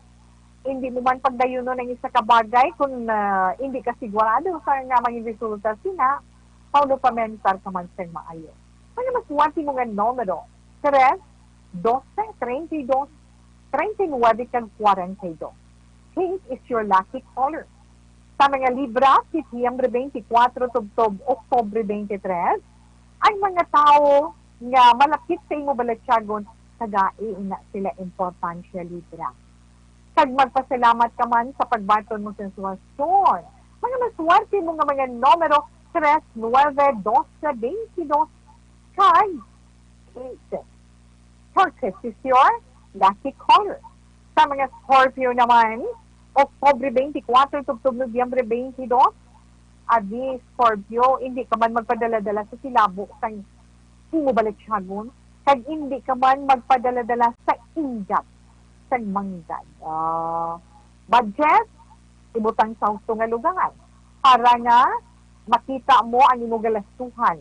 hindi mo man pagdayunon ang isa ka bagay kung, ah, hindi ka sigurado sa nga mangin resulta sina, paulupamentar ka man sa maayo. Mga maswerte mo nga numero, tres, doce, treinta y dos, treinta y nuebe, kag kwarenta y dos. Pink is your lucky color. Sa mga Libra, Setyembre twenty-four tubtob Oktubre twenty-three, ang mga tawo nga malapit sa imo balatyagon, tagai ina sila importansya, Libra. Kag magpasalamat ka man sa pagbaton mo sa sitwasyon. Mga maswerte mo nga mga numero, tres, nuebe, doce, twenty-dos, kag quince. Turquoise is your lucky color. Sa mga Scorpio naman, Oktubre twenty-four tubtob Nobyembre twenty-two, abi, Scorpio, hindi ka man magpadala-dala sa silabo sang imo balatyagon, kag hindi ka man magpadala-dala sa inggap sang manggad. Ah, budget, ibutang sa husto nga lugar para nga makita mo ang imo galastuhan,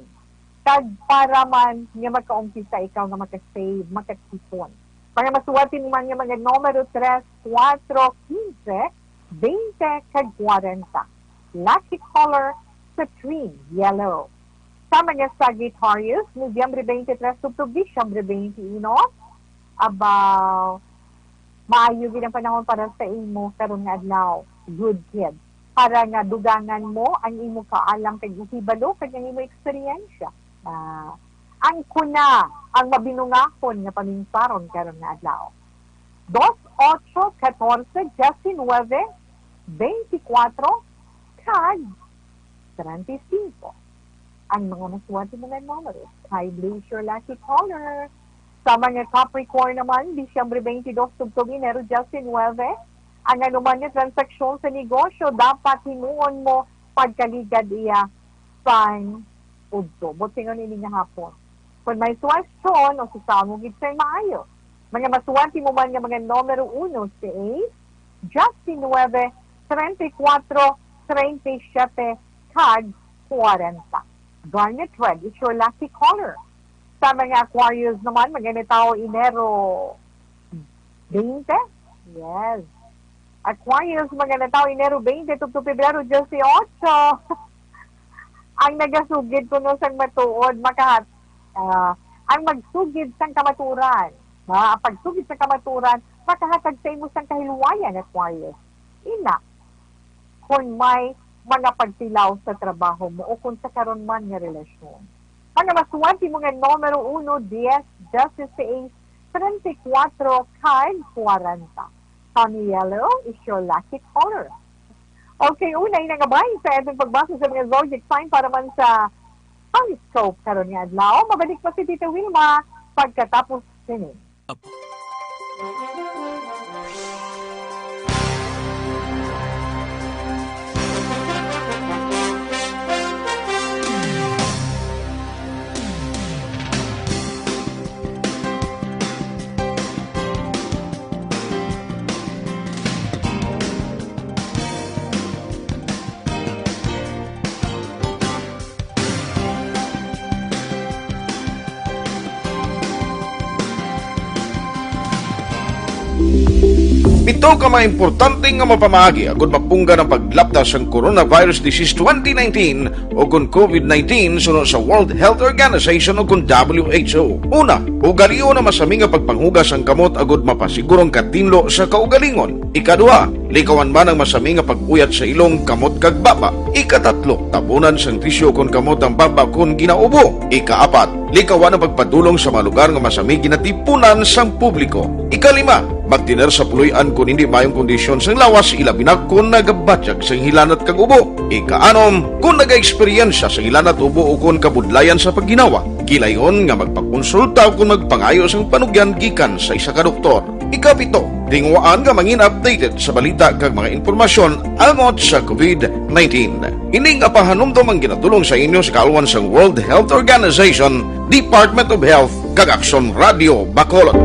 kag para man nga makaumpisa ikaw nga makasave, makatipon. Mga maswerte mo man nga mga numero, tres, kuwatro, kinse, bente, kag kwarenta. Lucky color, citrine, yellow. Sa mga Sagittarius, Nobyembre twenty-three tubtob Disyembre twenty-uno, aba, maayo gid ang panahon para sa imo karon nga adlaw. Good kid. Para nga dugangan mo ang imo kaalam kag ihibalo kag ang imo eksperyensya. Ah, ang kuna ang mabinungahon nga pamingparon karon nga adlaw. Dos, ocho, katorse, diecinuebe, beintikwatro, kag treinta y cinco. Ang mga maswerte mo nga numero, sky blue is your lucky color. Sa mga Capricorn naman, Disyembre twenty-two tubtob Enero disinuebe, ang anuman nga transaksyon sa negosyo, dapat himuon mo pagkaligad iya sang udto. Buot silingon ini nga hapon. Kung may suwestyon o sasamo gid sa maayo. Mga maswerte mo man nga mga numero, uno, seis, disinuebe, treinta y cuatro, treinta y siete, kag kwarenta. Garnet red is your lucky color. Sa mga Aquarius naman, mga natawo Enero bente. Yes. Aquarius, mga natawo Enero bente tubtob Pebrero dieciocho. Ang nagasugid kuno sang matuod, makahat-, ah, ang magsugid sang kamatuoran. Ha? Ang pagsugid sang kamatuoran, makahatag sa imo sang kahilwayan, Aquarius. Ina, kung may mga pagtilaw sa trabaho mo o kung sa karon man nga relasyon. Mga maswerte mo nga numero, uno, dies, dieciséis, treinta y cuatro, kag kwarenta. Tony Yellow is your lucky color. Okay, una, inang abay sa atong pagbasa sa mga zodiac sign para man sa horoscope karon nga adlaw. Mabalik pa si Tita Wilma pagkatapos sini. Pito ka mga importante nga mapamaagi agud mapunggan ang paglapta sang coronavirus disease twenty nineteen o kon COVID nineteen suno sa World Health Organization o kon W H O. Una, ugalion ang masami nga pagpanghugas sang kamot agud mapasiguro ang katinlo sa kaugalingon. Ikaduha, likawan man ang masami nga pag-uyat sa ilong, kamot kag baba. Ikatatlo, tabunan sang tisyu kon kamot ang baba kon ginaubo. Ikaapat, likawan ang pagpadulong sa mga lugar nga masami ginatipunan sang publiko. Ikalima, magtener sa puloy-an kon hindi maayong kondisyon sang lawas, ilabi na kon nagabatyag sang hilanat kag ubo. Ikaanom, kon nagaeksperyensya sang hilanat, ubo o kon kabudlayan sa pagginawa, gilayon nga magpakonsulta o kon magpangayo sang panugyan gikan sa isa ka doktor. Ikapito, tinguhaan nga mangin updated sa balita kag mga impormasyon angot sa COVID nineteen. Ini nga pahanumdom ang ginadulong sa inyo sa kaalwan sang World Health Organization, Department of Health, kag Aksyon Radio Bacolod.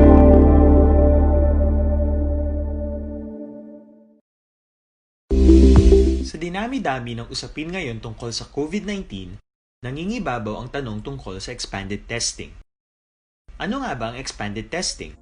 Sa dinami-dami ng usapin ngayon tungkol sa COVID nineteen, nangingibabaw ang tanong tungkol sa expanded testing. Ano nga ba ang expanded testing?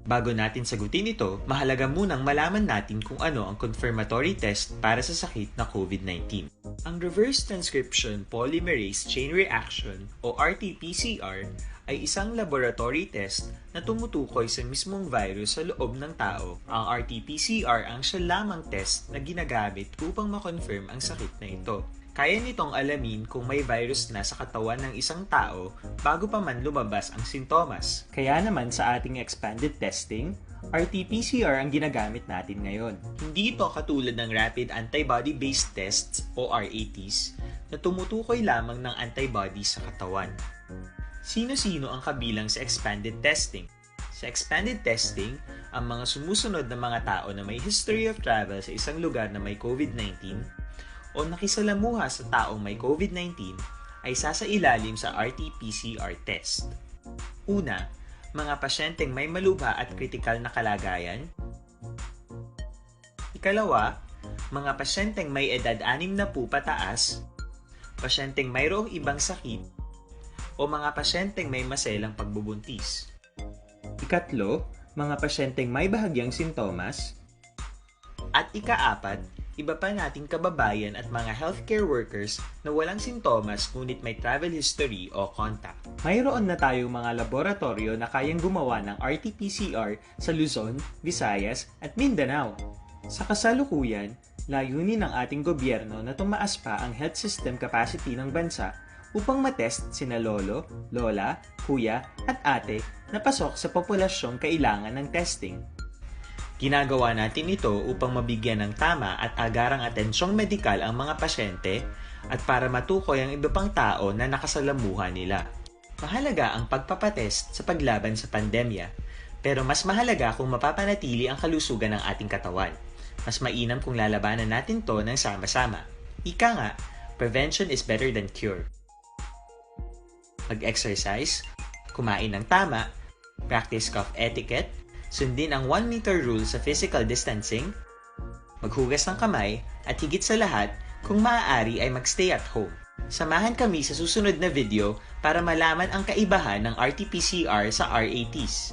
Bago natin sagutin ito, mahalaga munang malaman natin kung ano ang confirmatory test para sa sakit na COVID nineteen. Ang reverse transcription polymerase chain reaction o R T P C R ay isang laboratory test na tumutukoy sa mismong virus sa loob ng tao. Ang R T P C R ang siya lamang test na ginagamit upang ma-confirm ang sakit na ito. Kaya nitong alamin kung may virus na sa katawan ng isang tao bago pa man lumabas ang sintomas. Kaya naman sa ating expanded testing, R T P C R ang ginagamit natin ngayon. Hindi ito katulad ng rapid antibody-based tests o R A Ts na tumutukoy lamang ng antibody sa katawan. Sino-sino ang kabilang sa expanded testing? Sa expanded testing, ang mga sumusunod na mga tao na may history of travel sa isang lugar na may COVID nineteen o nakisalamuha sa taong may COVID nineteen ay sasailalim sa R T P C R test. Una, mga pasyenteng may malubha at kritikal na kalagayan. Ikalawa, mga pasyenteng may edad anim na po pataas, pasyenteng mayroong ibang sakit, o mga pasyenteng may maselang pagbubuntis. Ikatlo, mga pasyenteng may bahagyang sintomas. At ikaapat, iba pa nating kababayan at mga healthcare workers na walang sintomas ngunit may travel history o contact. Mayroon na tayong mga laboratoryo na kayang gumawa ng R T P C R sa Luzon, Visayas, at Mindanao. Sa kasalukuyan, layunin ng ating gobyerno na tumaas pa ang health system capacity ng bansa upang matest sina lolo, lola, kuya, at ate na pasok sa populasyong kailangan ng testing. Ginagawa natin ito upang mabigyan ng tama at agarang atensyong medikal ang mga pasyente at para matukoy ang iba pang tao na nakasalamuha nila. Mahalaga ang pagpapatest sa paglaban sa pandemya, pero mas mahalaga kung mapapanatili ang kalusugan ng ating katawan. Mas mainam kung lalabanan natin 'to ng sama-sama. Ika nga, prevention is better than cure. Mag-exercise, kumain ng tama, practice cough etiquette, sundin ang one meter rule sa physical distancing, maghugas ng kamay, at higit sa lahat, kung maaari ay mag-stay at home. Samahan kami sa susunod na video para malaman ang kaibahan ng R T P C R sa R A Ts.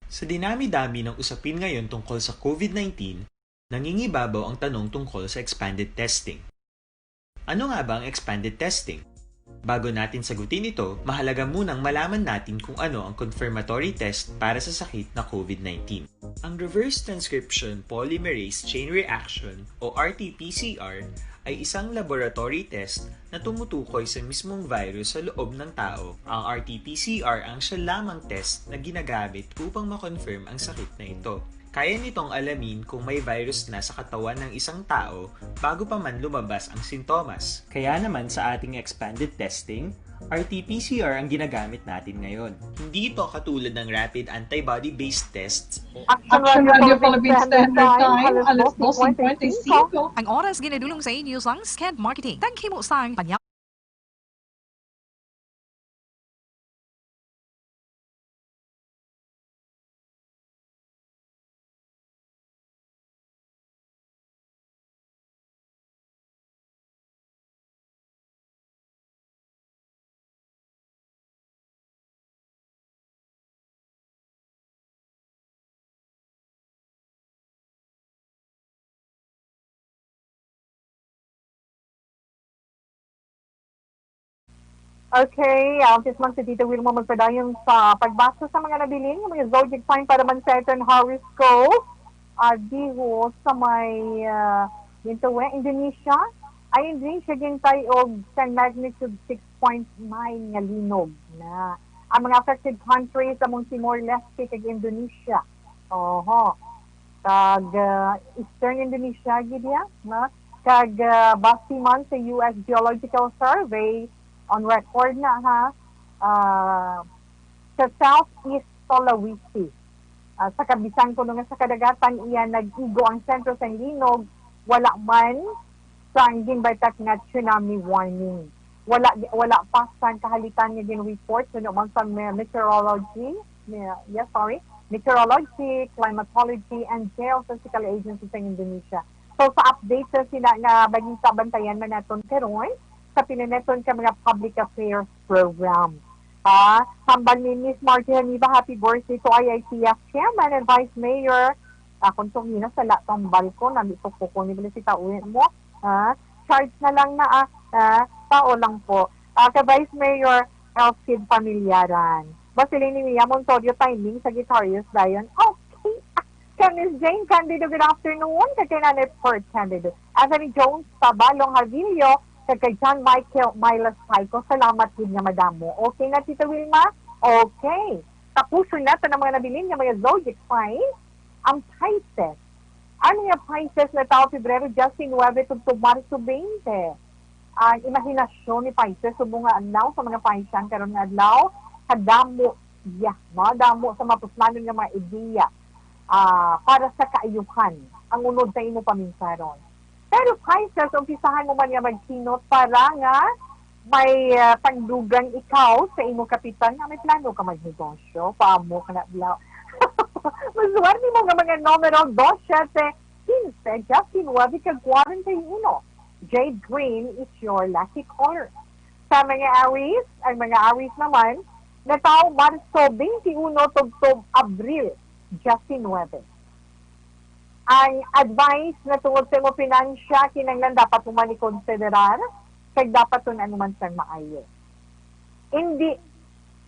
Sa dinami-dami ng usapin ngayon tungkol sa COVID nineteen, nangingibabaw ang tanong tungkol sa expanded testing. Ano nga ba ang expanded testing? Bago natin sagutin ito, mahalaga munang malaman natin kung ano ang confirmatory test para sa sakit na COVID nineteen. Ang reverse transcription polymerase chain reaction o R T P C R ay isang laboratory test na tumutukoy sa mismong virus sa loob ng tao. Ang R T P C R ang siya lamang test na ginagamit upang ma-confirm ang sakit na ito. Kaya nitong alamin kung may virus na sa katawan ng isang tao bago pa man lumabas ang sintomas. Kaya naman sa ating expanded testing, R T P C R ang ginagamit natin ngayon. Hindi ito katulad ng rapid antibody-based tests. Action Radio Philippines Standard Time, alas dos cincuenta y cinco. Ang oras ginadulong sa inyo sang Sked Marketing. Taghi mo sang panya- Okay, ah, this month si Tita Wilma magpadayon sa pagbasa sa mga nabilin nga mga zodiac sign para man sa aton horoscope. Ah, diho sa may, ah, gintawe, Indonesia. Ay, Indonesia gintay og sang magnitude six point nine nga linog na. Ang mga affected countries among Timor-Leste kag Indonesia. Oho. Kag, ah, Eastern Indonesia gid ya, na. Kag, ah, base man sa U S Geological Survey, on record na ha, ah, sa Southeast Sulawesi. Ah, sa kabisan kuno nga sa kadagatan iya nag-igo ang sentro sang linog, wala man sang ginbatak nga tsunami warning. Wala wala pa sang kahalitan nga gin-report suno man sa me- meteorology, me- yeah, sorry, meteorology, climatology, and geophysical agency sa Indonesia. So sa update sa sina nga balita, bantayan man naton karon sa pinaneton ka mga public affairs program. Ah, hambal ni Miss Margie Haniba, happy birthday to I I T F Chairman and Vice Mayor. Akon tong hina sa la tambal ko, nami ko kuko ni bala si tauwi mo. Ah, charge na lang na ah. Ah, tao lang po. Ah, kay Vice Mayor Elfid Familiaran. Basiling ni Mia Montorio timing sa guitarist dayon. Okay. Ah, kay Miss Jane Candido, good afternoon. Kay kay Nanay Pert Candido. Anthony Jones, Tabalong Javillo, kag kay John Michael Miles Paico, salamat gid nga madamo. Okay na, Tita Wilma? Okay. Tapuson naton ang mga nabilin nga mga zodiac sign, ang Pisces. Ang mga Pisces nga tawo Pebrero diyes nuwebe tubtob Marso twenty. Ang imahinasyon ni Pisces subong nga adlaw sa mga Piscean karon nga adlaw, kadamo, yeah, madamo sa mapusmanon nga mga ideya, ah, para sa kaayuhan ang unod sa imo paminsaron. Pero Pisces, umpisahan mo man nga magkinot para nga may, ah, tangdugang ikaw sa imo kapitan nga may plano ka magnegosyo. Paamo ka na, blaw. Maswerte mo nga mga numero, dos, siyete, quince, diecinuebe, kag kwarenta y uno. Jade green is your lucky color. Sa mga Aries, ang mga Aries naman, natawo Marso twenty-one tubtob Abril diecinuebe. Ang advice na tungod sa imo pinansya, kinahanglan dapat mo man ikonsiderar, kag dapat tun-an mo man sang maayo. Hindi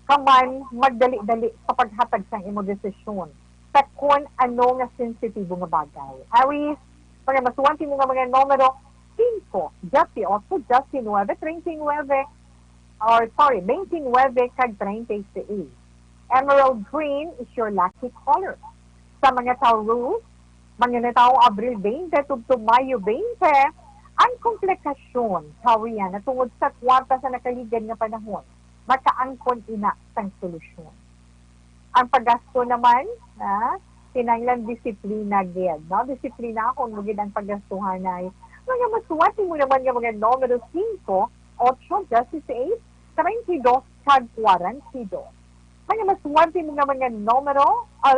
ka man magdali-dali sa paghatag sang imo desisyon sa kon ano nga sensitibo nga bagay. Aries, mga maswerte mo nga mga numero, singko, dieciocho, diecinuebe, treinta y nueve, or sorry, twenty-nine kag treinta y seis. Emerald green is your lucky color. Sa mga Taurus, mga natawo Abril twenty tubtob Mayo twenty, ang komplikasyon, Taurian, na tungod sa kwarta sa nakaligad nga panahon, makaangkon ina sang solusyon. Ang paggasto naman, ah, kinahanglan disiplina gid, no? Disiplina kung mo gid ang paggastuhanay. Mga maswerte mo naman nga mga numero singko, ocho, dieciséis, treinta y dos, kag kwarenta y dos. Mga maswerte mo nga mga numero, ah,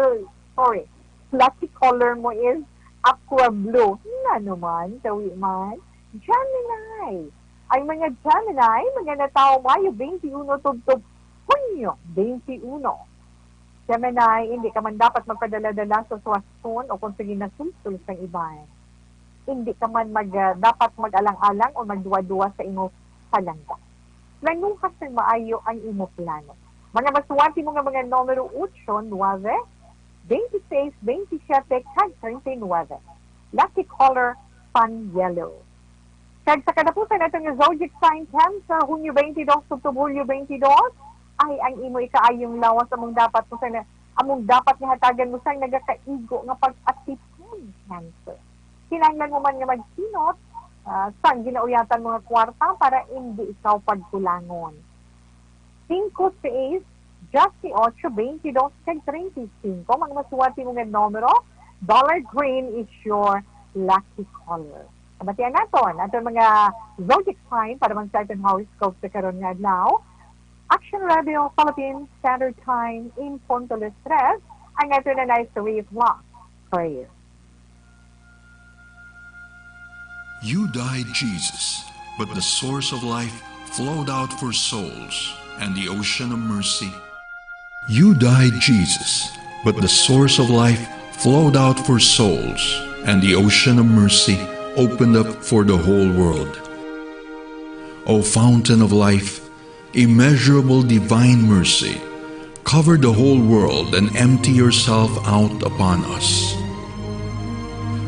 sorry, lucky color mo is aqua blue. Nga naman, tawi man. Gemini. Ang mga Gemini, mga natawo Mayo twenty-one tubtob Hunyo twenty-one. Gemini, hindi ka man dapat magpadala-dala sa suwaston o kung sige nasulsol sang iban. Hindi ka man mag, ah, dapat mag-alang-alang o magduwa-duwa sa imo palangga. Planuha sang maayo ang imo plano. Mga maswerte mo nga mga numero ocho, nuebe, twenty-seis, twenty-siete, kag treinta y nuebe. Lucky color, pan yellow. Kag sa katapusan nato nga zodiac sign, Cancer, Hunyo twenty-dos tubtob Hulyo twenty-dos, ay ang imo ikaayong lawas among dapat mo sa among dapat nga hatagan mo sang nagakaigo nga pag-atipon, Cancer. Kinahanglan mo man nga magkinot, ah, sang ginauyatan mo nga kwarta para indi ikaw pagkulangon. Singko, seis, dieciocho, twenty-dos, kag treinta y cinco, mga maswerte mo nga numero, dollar green is your lucky color. Kabatian naton, aton mga zodiac sign para man sa aton horoscope sa karon nga adlaw. Action Radio Philippines Standard Time, in punto las tres, ang aton na nice three o'clock prayer. You died, Jesus, but the source of life flowed out for souls, and the ocean of mercy. You died, Jesus, but the source of life flowed out for souls, and the ocean of mercy opened up for the whole world. O fountain of life, Immeasurable divine mercy, cover the whole world and empty yourself out upon us.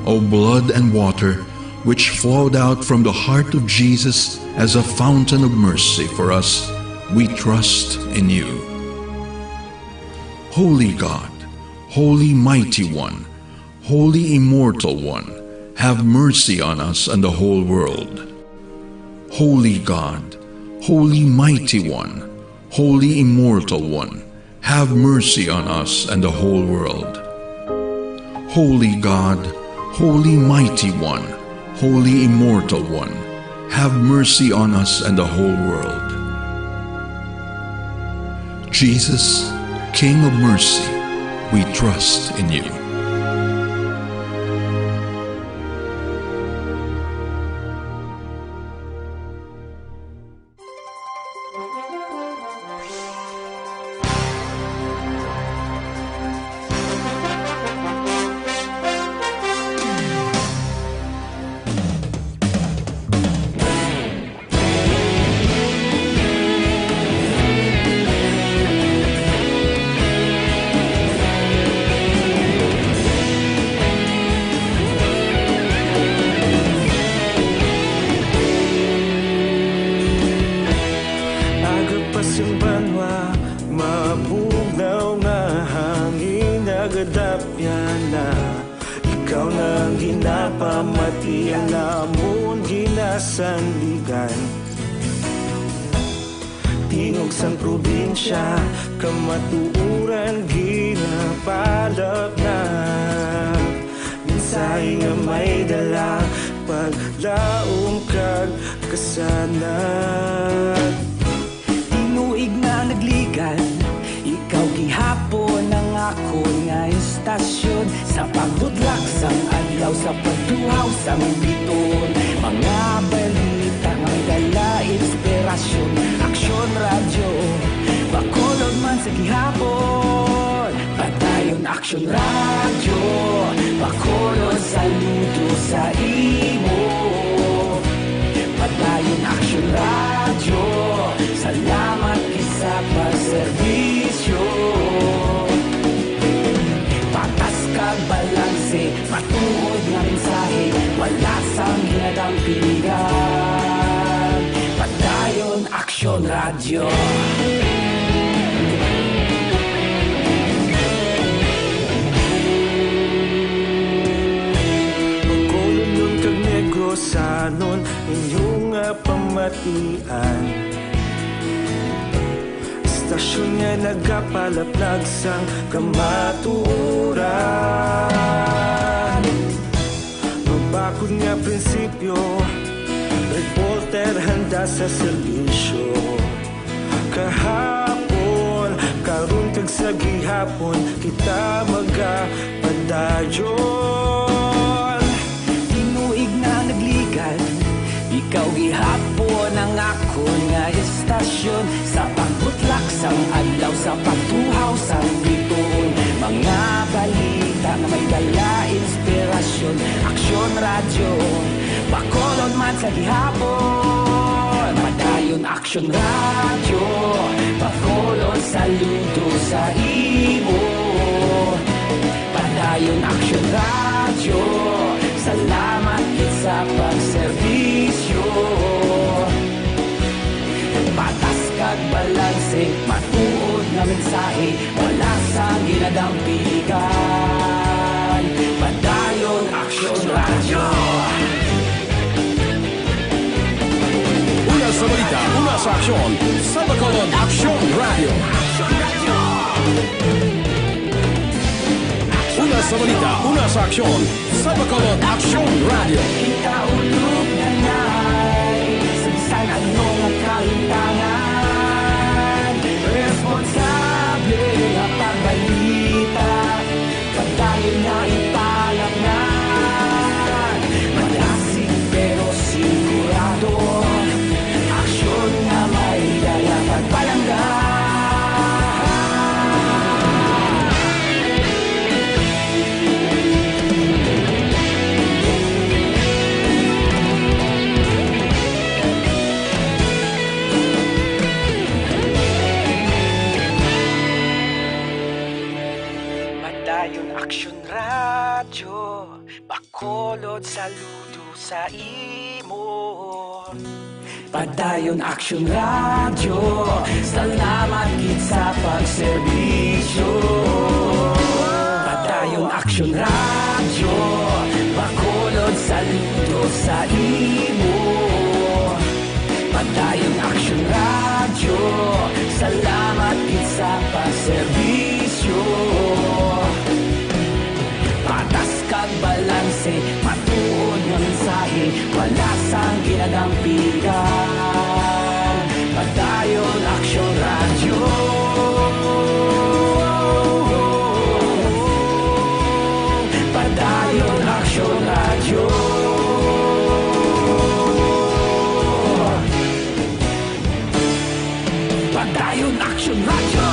O blood and water, which flowed out from the heart of Jesus as a fountain of mercy for us, we trust in you. Holy God, Holy Mighty One, Holy Immortal One, have mercy on us and the whole world. Holy God, Holy Mighty One, Holy Immortal One, have mercy on us and the whole world. Holy God, Holy Mighty One, Holy Immortal One, have mercy on us and the whole world. Jesus, King of mercy, we trust in you. Aga pa sing banwa, mabugnaw nga hangin, nagadapyan na. Ikaw na ang ginapamati, ang amon ginasandigan. Tingog sang probinsya, kamatuoran ginapalapnap. Mensahe nga may dala, paglaom kag kasanag. Tinuig na nagligad, ikaw gihapon ang akon nga istasyon. Sa pagbutlak sang adlaw, sa pagtuhaw sang bituon, mga balita nga may dala inspirasyon. Aksyon Radyo, Bacolod man sa gihapon. Padayon Aksyon Radyo, Bacolod, saludo sa imo. Padayon Aksyon Radyo, salamat gid sa pagserbisyo. Patas kag balanse, matuod nga mensahe, wala sang ginadampingan. Padayon Aksyon Radyo. Bacolodnon kag Negrosanon, inyo nga pamatian. Istasyon nga nagapalaplag sang kamatuoran. Mabakod nga prinsipyo, reporter handa sa serbisyo. Kahapon, karon kag sa gihapon, kita magapadayon. Tinuig na nagligad, ikaw gihapon ang akon nga istasyon. Sa pagbutlak sang adlaw, sa pagtuhaw sang bituon, mga balita nga may dala inspirasyon. Aksyon Radyo, Bacolod man sa gihapon. Padayon Aksyon Radyo, Bacolod, saludo sa imo. Padayon Aksyon Radyo, salamat gid sa pagserbisyo. Patas kag balanse, matuod nga mensahe, wala sang ginadampingan. Padayon Aksyon Radyo. Una sa balita, una sa aksyon, sa Bacolod Aksyon Radyo. Una sa balita, una sa aksyon, sa Bacolod Aksyon Radyo. Kita ulog na nay, sa bisan ano nga kahintangan, responsable nga pagbalita. Padayon na ipalapngan, madasig pero sigurado. Aksyon nga may dala pagpalangga. Aksyon Radyo, Bacolod, saludo sa imo. Padayon Aksyon Radyo, salamat gid sa pagserbisyo. Padayon Aksyon Radyo, Bacolod, saludo sa imo. Padayon Aksyon Radyo, salamat gid sa pagserbisyo. Patas kag balanse, matuod nga mensahe, wala sang ginadampigan. Padayon Aksyon Radyo. Padayon Aksyon Radyo. Padayon Aksyon Radyo.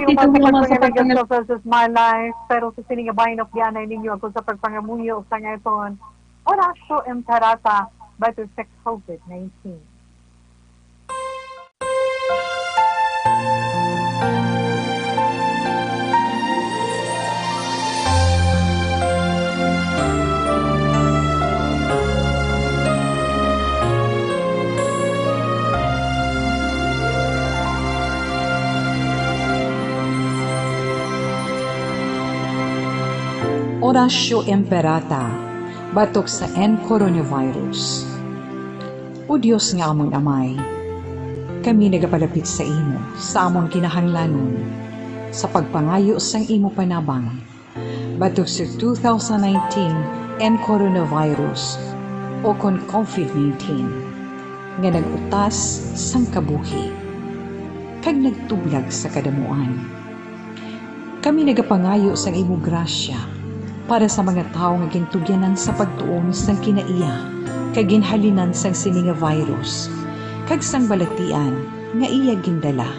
Dito mo naman sa pagpangalan. This is My Life, pero sa sining bahin, updi anay ninyo ako sa pagpangamuyo sa ngayon. Horacio Imperata, batok sa COVID nineteen. Horacio Imperata, batok sa N coronavirus. O Dios nga amon Amay, kami nagapalapit sa imo sa amon kinahanglanon, sa pagpangayo sang imo panabang batok sa two thousand nineteen N coronavirus, o kon COVID nineteen, nga nag-utas sang kabuhi kag nagtublag sa kadamuan. Kami nagapangayo sang imo grasya para sa mga tawo nga gintugyanan sa pagtuon sang kinaiya kag ginhalinan sang sini nga virus, kag sang balatian nga iya gindala,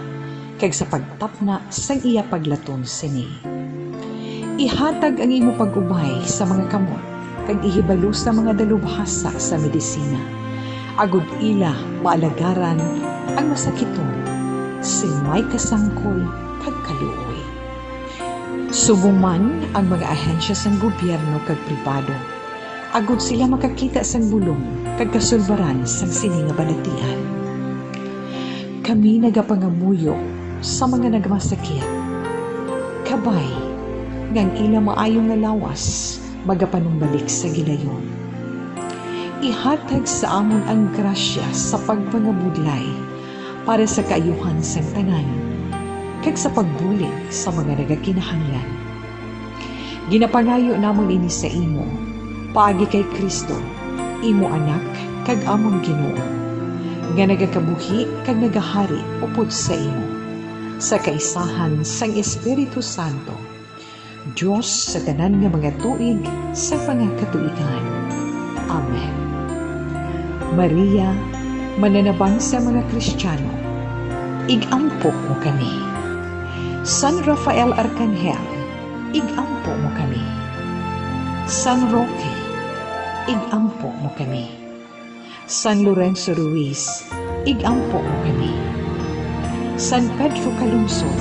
kag sa pagtapna sang iya paglaton sini. Ihatag ang imo pag-ubay sa mga kamot kag ihibalo sa mga dalubhasa sa medisina, agod ila maalagaran ang masakiton sing may kasangkol kag kaluoy. Subong man ang mga ahensya sang gobyerno kag pribado, agod sila makakita sang bulong kag kasulbaran sang sini nga balatian. Kami nagapangamuyo sa mga nagmasakit, kabay nga ang ila maayo nga lawas magapanumbalik sa gilayon. Ihatag sa amon ang grasya sa pagpangabudlay para sa kaayuhan sang tanan, kag sa pagbulig sa mga nagakinahanglan. Ginapangayo namon ini sa imo, paagi kay Cristo, imo Anak kag amon Ginoo, nga nagakabuhi kag nagahari upod sa imo, sa kaisahan sang Espiritu Santo, Dios sa tanan nga mga tuig sa mga katuigan. Amen. Maria, mananabang sa mga Kristiyano, ig-ampo mo kami. San Rafael Arcangel, ig-ampo mo kami. San Roque, ig-ampo mo kami. San Lorenzo Ruiz, ig-ampo mo kami. San Pedro Calungsod,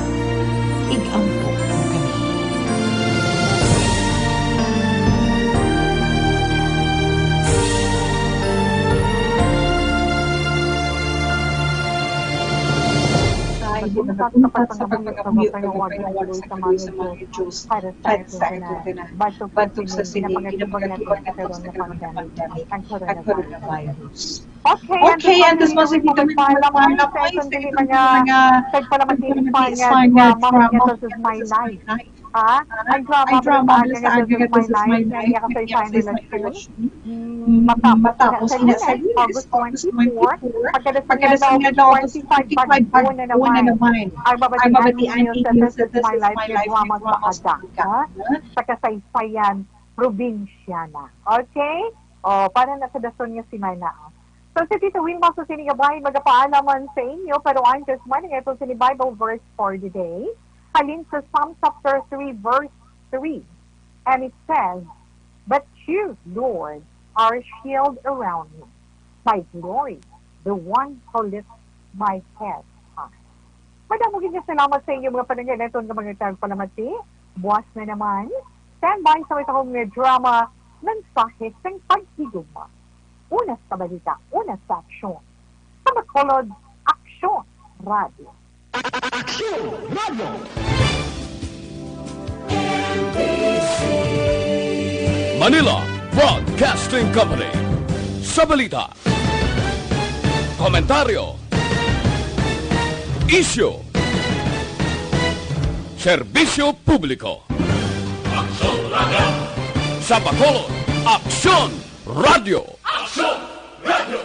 ig-ampo mo kami. Ay, di na sa pagpangamuyo, sa mga Diyos, para sa ito na. Batok sa sini, ginapangatubang natin sa karon nga pandemic, ang coronavirus. Okay, and this was it. Kami mga, kag pala mag-Espanya, drama, This Is My Life. Ha? Ang drama, This Is My Life, nga iya kasaysayan relasyon. Matapos ina sa Lunes, August twenty-four, pagkadating nga daw, twenty-five, bago na naman. Ang babatian ninyo sa This Is My Life, nga drama sa Adak, ha? Sa kasaysayan probinsyana. Okay? O, para na sa dason nga semana. So, si Tito Wilma sa sini nga bahin magapaalam man sa inyo, pero antes man, ito sini Bible verse for the day. Halin sa Psalm chapter three, verse three. And it says, "But you, Lord, are a shield around me, my glory, the one who lifts my head high." Madamo gid nga salamat sa inyo mga pananggalanton nga mga tagpalamati. Buwas na naman. Standby sa may tahom nga drama, mensahe sang paghigugma. Una sa balita, una sa aksyon. Sa Bacolod, Aksyon Radio. Aksyon Radio. Manila Broadcasting Company. Sa balita, komentaryo, isyu, serbisyo publiko. Aksyon Radio. Sa Bacolod, Aksyon Radio. Aksyon Radio.